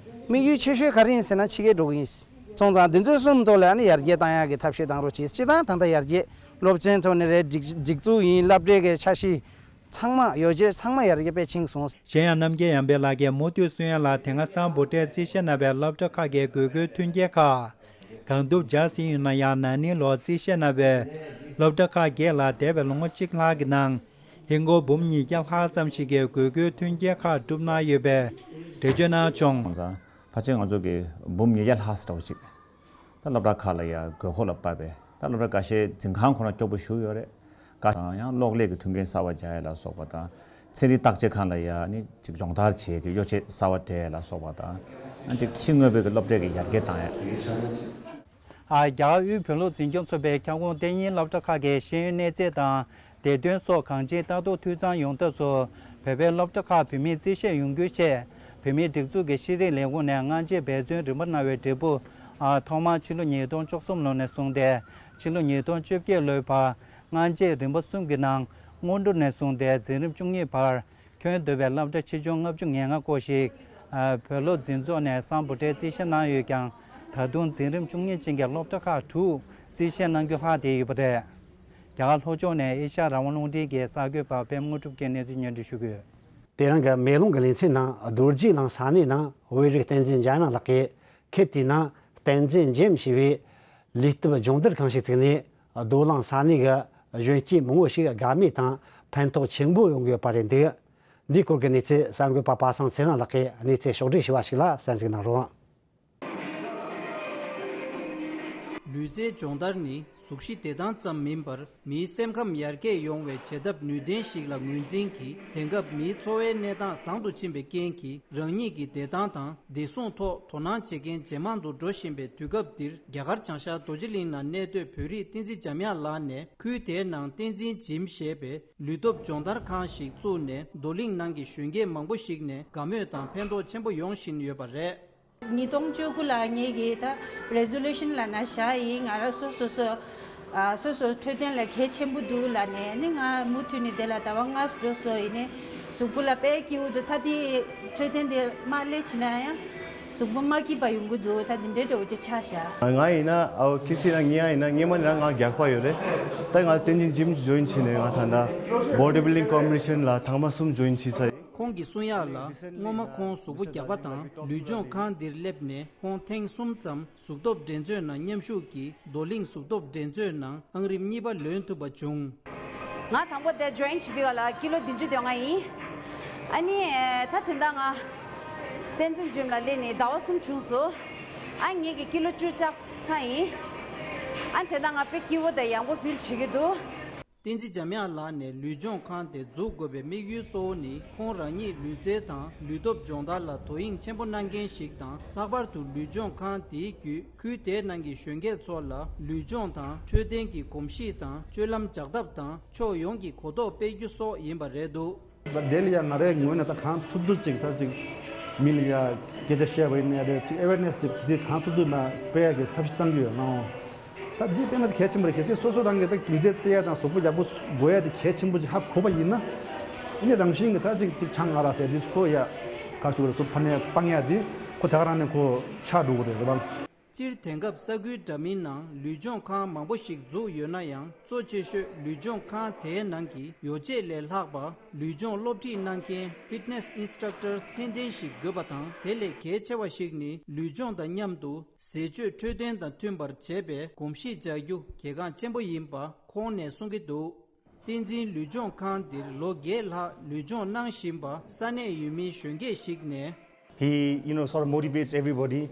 དམིགས་ཡུལ་ཆེ་ཤོས་ག་རེ་ཡིན་ཟེར་ན་ཕྱི་རྒྱལ་འགྲོ་གི་ཡིན། སོང་ཙང་འདི་ཚོའི་གསུམ་ཐོག་ལ་ཨ་ནི་ཡར་རྒྱས་བཏང་ཡག་གི་ཐབས་ཤེས་གཏང་རོགས་གྱིས། སྤྱིར་བཏང་ད་ལྟ་ཡར་རྒྱས་སློབ་ཚན་ཐོག་ནས་རེད། སྒྲིག་སྒྲིག་འཛུགས་ཡིན། སློབ་གྲྭའི་གི་འཆར་གཞི་ཚང་མ་ཡོ་བྱད་ཚང་མ་ཡར་རྒྱས་དཔེ་ཕྱིན་སོང་། གཞན་ཡང་རྣམ་རྒྱལ་ཡར་འཕེལ་ལགས་ཀྱིས་མུ་མཐུད་གསུང་ཡག་ལ། དེ་སྔ་སམ་བྷོ་ཊས་རྩིས་བཞེས་གནང་བའི་སློབ་གྲྭ་ཁག་གི་དགོས་མཁོའི་མཐུན་རྐྱེན་ཁག་གང་ཐུབ་སྦྱར་ཟིན་ཡོད་ན་ཡང་། ན་ནིང་ལོར་རྩིས་བཞེས་གནང་བའི་སློབ་གྲྭ་ཁག་བརྒྱད་ལ་འདས་པའི་ལོ་ངོ་གཅིག་ལྷག་གི་ནང་། ཧིན་སྒོར་འབུམ་ཉིས་བརྒྱ་ལྷག་ཙམ་ཞིག་གི་དགོས་མཁོའི་མཐུན་རྐྱེན་ཁག་བསྒྲུབས་གནང་ཡོད་པའི་འགྲེལ་བརྗོད་གནང་བྱུང་། ད་ཕལ་ཆེར་ང་ཚོ་གི་འབུམ་ཉིས་བརྒྱ་ལྷག་ཙམ་འདྲ་བོ་ཅིག་ད་སློབ་གྲྭ་ཁག་ལ་ཡ་དགོས་མཁོ་ལ་བབས་པའི། ད་སློབ་གྲྭ་འགའ་ཤས་འཛིན་ཁང་ཁོ་ན་སྐྱོ་པོ་ཞེ་པོ་ཡོད་རེད། འགའ་ཡང་གློག་ཀླད་ཀྱི་མཐུན་རྐྱེན་གསར་པ་སྦྱར་ཡ་ལ་སོགས་པ་དང་། ཚན་རིག་བརྟག་དཔྱད་ཁང་ལ་ཡ་ནི་ཅིག་སྦྱོང་བརྡར་བྱེད་ཀྱི་གཡོ་ཆས་གསར་པ་སྤྲད་ཡ་ལ་སོགས་པ་དང་། ཡང་ཅིག་ཕྱི་དངོས་པོའི་གི་སློབ་གྲྭའི་གི་ཡར་རྒྱས་བཏང་ཡ། ཨ། རྒྱ་གར་དབུས་བོད་སློབ་འཛིན་སྐྱོང་ཚོགས་པའི་ཁྱབ་ཁོངས་ལྟེ་གཉིས་སློབ་གྲྭ་ཁག་གི་ཤེས་ཡོན་གནས་ཚད་དང་སྡེ་ཚན་སོགས་གང་ཅིའི་ལྟ་རྟོག་འཐུས་ཚང་ཡོང་ཐབས་སུ། བོད་པའི་སློབ་གྲྭ་ཁག་བོད་མིར་རྩིས་བཞེས་ཡོང་རྒྱུའི་ཆེད། བོད་མིའི་སྒྲིག་འཛུགས་ཀྱི་ཤེས་རིག་ལས་ཁུངས་ནས་སྔ་རྗེས་འབད་བརྩོན་རིམ་པ་གནང་བའི་འབྲས་བུ། ཨ། ཐོག་མར་ཕྱི་ལོ་ཉིས་སྟོང་བཅུ་གསུམ་ལོ་ནས་བཟུང་སྟེ། ཕྱི་ལོ་ཉིས་སྟོང་བཅོ་བརྒྱད་ལོའི་བར། སྔ་རྗེས་རིམ་པ་གསུམ་གྱི་ནང་། སྔོན་འགྲོ་ནས་བཟུང་སྟེ་འཛིན་རིམ་བཅུ་གཉིས་བར། ཁྱོན་བསྡོམས་པའི་སློབ་གྲྭ་ཆེ་ཆུང་ལྔ་བཅུ་ང་ལྔ་སྐོར་ཞིག། ཨ། བོད་སློབ་འཛིན་ཚོགས་ནས་སམ་བྷོ་ཊས་རྩིས་བཞེས་གནང་ཡོད་ཀྱང་། ད་དུང་འཛིན་རིམ་བཅུ་གཉིས་ཅན་གྱི་སློབ་གྲྭ་ཁག་དྲུག་རྩིས་བཞེས་གནང་རྒྱུ་ལྷག་བསྡད་ཡོད་པ་རེད། རྒྱ་གར་ལྷོ་ཕྱོགས་ནས་ཨེ་ཤ་ཡ་རང་དབང་རླུང་འཕྲིན་གྱི་གསར་འགོད་པ་པད་མ་དངོས་གྲུབ་ཀྱིས་གནས་ཚུལ་སྙན་སྒྲོན་ཞུ་གི་ཡོད། དེ་རིང་གི་མེ་ལོང་གི་ལེ་ཚན་ནང་རྡོ་རྗེ་གླིང་ས་གནས་ནང་བོད་རིགས་བསྟན་འཛིན་འཇམ་དབྱངས་ལགས་ཀྱིས། ཁུལ་དེའི་ནང་བསྟན་འཛིན་འཇམ་ཞེས་པའི་ལུས་སྟོབས་སྦྱོང་བརྡར་ཁང་ཞིག་བཙུགས་ནས། རྡོ་གླིང་ས་གནས་ཀྱི་གཞོན་སྐྱེས་མང་པོ་ཞིག་དགའ་མོས་དང་ཕན་ཐོགས་ཆེན་པོ་ཡོང་གི་ཡོད་པ་རེད་འདུག་འདིའི་སྐོར་གྱི་གནས་ཚུལ་གསར་འགོད་པ་པ་སངས་ཚེ་རིང་ལགས་ཀྱིས་གནས་ཚུལ་ཕྱོགས་བསྒྲིགས་ཞུས་པ་ཞིག་ལ་གསན་གཟིགས་གནང་རོགས། ལུས་རྩལ་སྦྱོང་བརྡར་ནི་གཟུགས་གཞི་བདེ་ཐང་ཙམ་མིན་པར། མིའི་སེམས་ཁམས་ཡར་རྒྱས་ཡོང་བའི་བྱེད་ཐབས་ནུས་ལྡན་ཞིག་ལ་ངོས་འཛིན་གྱིས། དེང་སྐབས་མིའི་འཚོ་བའི་གནས་སྟངས་བཟང་དུ་ཕྱིན་པའི་རྐྱེན་གྱིས། རང་ཉིད་ཀྱི་བདེ་ཐང་དང་བདེ་སྲུང་ཐོག་དོ་སྣང་བྱེད་མཁན་ཇེ་མང་དུ་འགྲོ་བཞིན་པའི་དུས་སྐབས་འདིར། རྒྱ་གར་བྱང་ཤར་རྡོ་རྗེ་གླིང་ནང་གནས་སྡོད་བོད་རིགས་བསྟན་འཛིན་འཇམ་དབྱངས་ལགས་ནས། ཁུལ་དེའི་ནང་བསྟན་འཛིན་ཇིམ་ཞེས་པའི་ལུས་སྟོབས་སྦྱོང་བརྡར་ཁང་ཞིག་བཙུགས་ནས། རྡོ་གླིང་ནང་གི་གཞོན་སྐྱེས་མང་པོ་ཞིག་ནས་དགའ་མོས་དང་ཕན་ཐོགས་ཆེན་པོ་ཡོང་བཞིན་ཡོད་པ་རེད། ཉིས་སྟོང་བཅུ་དགུ་ལ་ངེད་ཀྱིས་ད་རེ་ཟོ་ལུ་ཤན་ལབ་ན་བཞག་ཡིན། ང་རང་སོ་སོ་སོ་ ཨ་སོ་སོ་འཕྲོད་བསྟེན་ལ་གལ་ཆེན་པོ་འདུག་ལབ་ནས་ནི། ང་མུ་མཐུད་ནས་དེ་ལ་ཟླ་བ་ལྔ་འགྲོ་སོང་། ཡིན་ནའི་གཟུགས་པོ་ལ་དཔེ་སྐྱིད་པོ་འདུག་ད་དེ་འཕྲོད་བསྟེན་དེ་མར་སླེབས་ཕྱིན་ན་ཡང་གཟུགས་པོ་མ་སྐྱིད་པ་ཡོང་གི་འདུག་ད་དེ་འདྲའི་འདྲ་བོ་ཅིག་ཆགས་ཤག་ང་ཡིན་ན་ཨོ་ཁི་སི་ན་ངེད་ཡིན་ན་སྔོན་མ་ནས་ང་རྒྱགས་པ་ཡོད་རེད། ད་ང་བསྟན་འཛིན་ཇིམ་ཇོ་ཡིན་བྱས་ནས་ང་ད་ལྟ་Bodybuilding Competition་ལ་ཐེངས་མ་གསུམ་ཇོ་ཡིན་བྱས་ཚར་ཡིན། ཁོང་གིས་གསུང་ཡག་ལ། སྔོན་མ་ཁོང་གཟུགས་པོ་རྒྱགས་པ་དང་ལུས་སྦྱོང་ཁང་འདིར་སླེབས་ནས་ཁོང་ཐེངས་གསུམ་ཙམ་གཟུགས་སྟོབས་འགྲན་རྩོད་ནང་མཉམ་ཞུགས་ཀྱིས་རྡོར་གླིང་གཟུགས་སྟོབས་འགྲན་རྩོད་ནང་ཨང་རིམ་གཉིས་པ་ལོན་ཐུབ་པ་བྱུང་། ང་དང་པོ་དེ་ཇོ་ཡིན་བྱེད་དུས་ལ་ཀི་ལོ་བདུན་ཅུ་དོན་ལྔ་ཡིན། ཨ་ནི་ད་དེ་འདྲ་ང་བསྟན་འཛིན་ཇིམ་ལ་སླེབས་ནས་ཟླ་བ་གསུམ་བྱུང་སོང་། ཨ་ངེད་ཀྱི་ཀི་ལོ་བཅུ་བཅག་ཚར་ཡིན། ཨ་དེ་འདྲ་ང་དཔེ་སྐྱིད་པོ་དང་ཡག་པོ་ཕིལ་བྱེད་ཀྱི་འདུག་བསྟན་འཛིན་འཇམ་དབྱངས་ལགས་ནས་ལུས་སྦྱོང་ཁང་དེ་འཛུགས་དགོས་པའི་དམིགས་ཡུལ་གཙོ་བོ་ནི། ཁོང་རང་ཉིད་ལུས་རྩལ་དང་ལུས་སྟོབས་སྦྱོང་བརྡར་ལ་དོ་དབྱིངས་ཆེན་པོ་གནང་མཁན་ཞིག་དང་། ལྷག་པར་དུ་ལུས་སྦྱོང་ཁང་དེའི་བརྒྱུད་ཁུལ་དེའི་ནང་གི་གཞོན་སྐྱེས་ཚོ་ལ་ལུས་སྦྱོང་དང་འཕྲོད་བསྟེན་གྱི་གོམས་གཤིས་དང་སྤྱོད་ལམ་འཇགས་ཐབས་དང་ཕྱོགས་ཡོངས་ཀྱི་གོ་རྟོགས་སྤེལ་རྒྱུ་སོགས་ཡིན་པ་རེད་འདུག་ད་དེ་ལ་ཡང་ང་རའི་ངོས་ནས་ད་གང་ཐུབ་ཐུབ་ཅིག་ད་ཅིག་མི་ལ་ཡ་སྐད་ཆ་བཤད་པ་ཡིན་ནའི་རེད། ཅིག་awareness་ཅིག་དེ་གང་ཐུབ་ཐུབ་ན་སྤེལ་ཡ་གི་ཐབས་ཤེས་གཏང་གི་ཡོད་ནའང་། ད་འདི་དཔེ་མ་སྲིད་གལ་ཆེན་པོ་རེད། གལ་སྲིད་སོ་སོ་རང་གིས་ད་ལུས་རྩལ་རྩེ་ཡ་དང་གཟུགས་པོ་ཡག་པོ་དགོས་ཡ་དེ་གལ་ཆེན་པོ་ཅིག་ཧ་གོ་བ་ཡིན་ན། ཨ་ནི་རང་བཞིན་གྱི་ད་ཅིག་ཅིག་ཆང་ང་ར་ཟེར་དེ་ཁོ་ཡ་གར་ཆུག་རེད། སོ་ཕ་ནས་སྤང་ཡ་དེ་ཁོ་ད་ག་རང་ནས་ཁོ་ཆགས་འགྲོ་གི་རེད། རེད་པ། སྤྱིར་དེང་སྐབས་ས་ཁུལ་འདྲ་མིན་ནང་ལུས་སྦྱོང་ཁང་མང་པོ་ཞིག་འཛུགས་ཡོད་ན་ཡང་། གཙོ་ཆེ་ཤོས་ལུས་སྦྱོང་ཁང་དེའི་ནང་གི་ཡོ་བྱད་ལས་ལྷག་པ། ལུས་སྦྱོང་སློབ་ཁྲིད་གནང་མཁན་Fitness Instructor་ཚད་ལྡན་ཞིག་དགོས་པ་དང་། དེ་ལས་གལ་ཆེ་བ་ཞིག་ནི་ལུས་སྦྱོང་དང་མཉམ་དུ་ཟས་སྤྱོད་འཕྲོད་བསྟེན་དང་མཐུན་པར་བྱེད་པའི་གོམས་གཤིས་འཇགས་རྒྱུ་གལ་འགངས་ཆེན་པོ་ཡིན་པ་ཁོང་ནས་གསུང་གི་འདུག་བསྟན་འཛིན་ལུས་སྦྱོང་ཁང་འདིར་ལོ་བརྒྱད་ལྷག་ལུས་སྦྱོང་གནང་བཞིན་པ་ས་གནས་ཡུལ་མིའི་གཞོན་སྐྱེས་ཤིག་ནས། He, you know, sort of motivates everybody,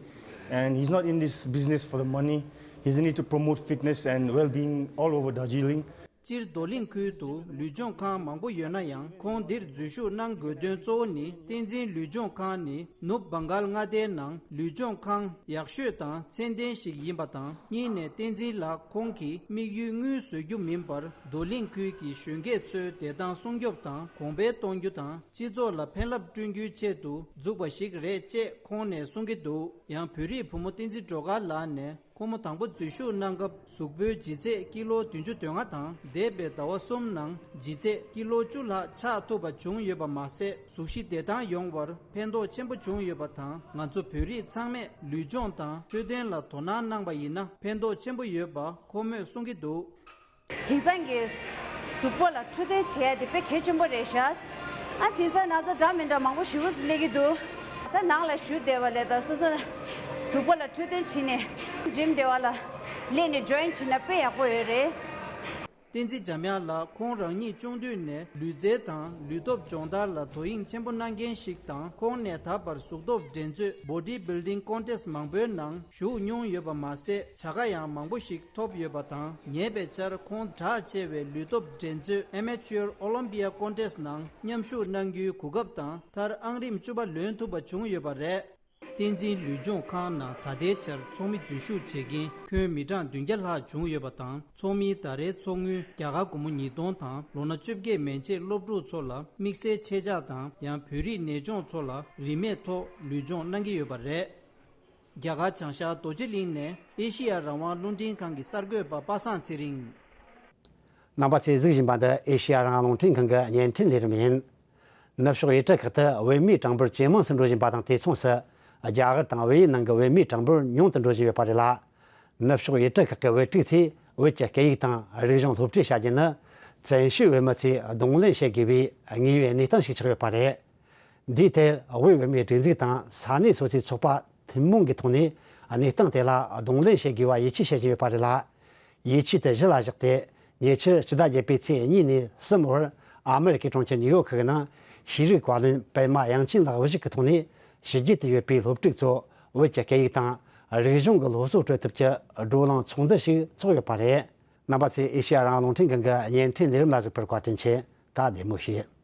and he's not in this business for the money. He's in it to promote fitness and well-being all over Darjeeling. སྤྱིར་རྡོར་གླིང་ཁུལ་དུ་ལུས་སྦྱོང་ཁང་མང་པོ་ཡོད་ན་ཡང་། ཁོང་འདིར་འཛུལ་ཞུགས་གནང་དགོས་དོན་གཙོ་བོ་ནི། བསྟན་འཛིན་ལུས་སྦྱོང་ཁང་ནི་ནུབ་བྷང་གཱལ་མངའ་སྡེའི་ནང་ལུས་སྦྱོང་ཁང་ཡག་ཤོས་དང་ཚད་ལྡན་ཞིག་ཡིན་པ་དང་། གཉིས་ནས་བསྟན་འཛིན་ལགས་ཁོང་གི་དམིགས་ཡུལ་དངུལ་བཟོ་རྒྱུ་མིན་པར། རྡོར་གླིང་ཁུལ་གྱི་གཞོན་སྐྱེས་ཚོའི་བདེ་ཐང་སྲུང་སྐྱོབ་དང་གོང་འཕེལ་གཏོང་རྒྱུ་དང་། སྤྱི་ཚོགས་ལ་ཕན་རླབས་བསྐྲུན་རྒྱུའི་ཆེད་དུ་འཛུགས་པ་ཞིག་རེད་ཅེས་ཁོང་ནས་གསུང་གི་འདུག་ཡང་བོད་རིགས་བུ་མོ་བསྟན་འཛིན་སྒྲོལ་དཀར་ལགས་ནས། ཁོ་མོ་དང་པོ་འཛུལ་ཞུགས་གནང་སྐབས་གཟུགས་པོའི་ལྗིད་ཚད་ཀི་ལོ་བདུན་ཅུ་དོན་ལྔ་དང་། འདས་པའི་ཟླ་བ་གསུམ་ནང་ལྗིད་ཚད་ཀི་ལོ་བཅུ་ལྷག་ཆག་ཐུབ་པ་བྱུང་ཡོད་པ་མ་ཟད། གཟུགས་གཞི་བདེ་ཐང་ཡོང་བར་ཕན་ཐོགས་ཆེན་པོ་བྱུང་ཡོད་པ་དང་། ང་ཚོ་བོད་རིགས་ཚང་མས་ལུས་སྦྱོང་དང་འཕྲོད་བསྟེན་ལ་དོ་སྣང་གནང་བ་ཡིན་ན་ཕན་ཐོགས་ཆེན་པོ་ཡོད་པ་ཁོ་མོས་གསུང་གི་འདུག་དེང་སང་གི་གཟུགས་པོ་ལ་འཕྲོད་བསྟེན་བྱེད་ཡ་དེ་དཔེ་གལ་ཆེན་པོ་རེད་ཤག་ཨ་དེང་སང་ན་ཚ་འདྲ་མི་འདྲ་མང་པོ་ཞེ་པོ་ཅིག་སླེབས་ཀྱི་འདུག་ད་ནང་ལ་བཞུགས་བསྡད་པ་ལས་ད་སོ་སོ་གཟུགས་པོ་ལ་འཕྲོད་བསྟེན་བྱས་ནས་ཇིམ་བདེ་བ་ལ་སླེབས་ནས་ཇོ་ཡིན་བྱས་ན་དཔེ་ཡག་པོ་ཡོད་རེད། བསྟན་འཛིན་འཇམ་དབྱངས་ལགས་ཁོང་རང་ཉིད་ཆུང་དུས་ནས་ལུས་རྩལ་དང་ལུས་སྟོབས་སྦྱོང་བརྡར་ལ་དོ་དབྱིངས་ཆེན་པོ་གནང་མཁན་ཞིག་དང་། ཁོང་ནས་ད་བར་གཟུགས་སྟོབས་འགྲན་རྩོད་Body Building Contest་མང་པོའི་ནང་ཞུགས་མྱོང་ཡོད་པ་མ་ཟད། བྱ་དགའ་ཡང་མང་པོ་ཞིག་ཐོབ་ཡོད་པ་དང་། ཉེ་བའི་ཆར་ཁོང་གྲགས་ཆེ་བའི་ལུས་སྟོབས་འགྲན་རྩོད་Amateur Olympia Contest་ནང་མཉམ་ཞུགས་གནང་རྒྱུའི་གོ་སྐབས་དང་། མཐར་ཨང་རིམ་བཅུ་པ་ལོན་ཐུབ་པ་བྱུང་ཡོད་པ་རེད། བསྟན་འཛིན་ལུས་སྦྱོང་ཁང་ནང་ད་ལྟའི་ཆར་ཚོགས་མི་འཛུལ་ཞུགས་བྱེད་མཁན་ཁྱོན་མི་གྲངས་བདུན་བརྒྱ་ལྷག་བྱུང་ཡོད་པ་དང་། ཚོགས་མིའི་ཟླ་རེའི་ཚོགས་དངུལ་རྒྱ་གར་སྒོར་མོ་ཉིས་སྟོང་དང་། ལོ་ན་བཅོ་བརྒྱད་མན་ཆད་སློབ་ཕྲུག་ཚོ་ལ་དམིགས་བསལ་ཆེད་བཅག་དང་། ཡང་བོད་རིགས་ནད་གཅོང་ཚོ་ལ་རིན་མེད་ཐོག་ལུས་སྦྱོང་གནང་གི་ཡོད་པ་རེད། རྒྱ་གར་བྱང་ཤར་རྡོ་རྗེ་གླིང་ནས་ཨེ་ཤེ་ཡ་རང་དབང་རླུང་འཕྲིན་ཁང་གི་གསར་འགོད་པ་པ་སངས་ཚེ་རིང་། རྣམ་པ་ཚོས་གཟིགས་བཞིན་པ་འདི་ཨེ་ཤེ་ཡ་རང་དབང་རླུང་འཕྲིན་ཁང་གི་བརྙན་འཕྲིན་ལས་རིམ་ཡིན། ནུབ་ཕྱོགས་ཡུལ་གྲུ་ཁག་ཏུ་བོད་མིའི་གྲངས་འབོར་ཇེ་མང་སུ་འགྲོ་བཞིན་པ་དང་། དུས་མཚུངས་སུ་རྒྱ་གར་དང་བལ་ཡུལ་ནང་གི་བོད་མིའི་གྲངས་འབོར་ཉུང་དུ་འགྲོ་བཞིན་ཡོད་པ་རེད་ལ། ནུབ་ཕྱོགས་ཡུལ་གྲུ་ཁག་གི་བོད་ཕྲུག་ཚོས་བོད་ཀྱི་སྐད་ཡིག་དང་རིག་གཞུང་སློབ་ཁྲིད་བྱ་རྒྱུ་ནི་བཙན་བྱོལ་བོད་མི་ཚོས་གདོང་ལེན་བྱེད་དགོས་པའི་དངོས་ཡོད་གནས་སྟངས་ཤིག་ཆགས་ཡོད་པ་རེད། འདིའི་ཐད་དབུས་བོད་མིའི་སྒྲིག་འཛུགས་དང་ས་གནས་སོ་སོའི་ཚོགས་པ་ཐུན་མོང་གི་ཐོག་ནས་གནས་སྟངས་དེ་ལ་གདོང་ལེན་བྱེད་དགོས་པ་ཡིད་ཆེས་བྱེད་བཞིན་ཡོད་པ་རེད་ལ། ཡིད་ཆེས་དེ་གཞི་ལ་བཞག་སྟེ། ཉེ་ཆར་ཕྱི་ཟླ་བརྒྱད་པའི་ཚེས་གཉིས་ནས་གསུམ་བར་ཨ་མེ་རི་ཀའི་གྲོང་ཁྱེར་ནིའུ་ཡོག་གི་ནང་ཤེས་རིག་བཀའ་བློན་པད་མ་དབྱངས་ཅན་ལགས་དབུ་བཞུགས་ཀྱི་ཐོག་ནས་ཕྱི་རྒྱལ་དུ་ཡོད་པའི་སློབ་ཕྲུག་ཚོ་བོད་ཀྱི་སྐད་ཡིག་དང་རིག་གཞུང་གི་སློབ་གསོ་སྤྲོད་ཐབས་ཀྱི་བགྲོ་གླེང་ཚོགས་འདུ་ཞིག་ཚོགས་ཡོད་པ་རེད། རྣམ་པ་ཚོས་ཨེ་ཤེ་ཡ་རང་དབང་རླུང་འཕྲིན་ཁང་གི་བརྙན་འཕྲིན་ལས་རིམ་ལ་གཟིགས་པར་བཀའ་དྲིན་ཆེ། ད་བདེ་མོ་བྱོས།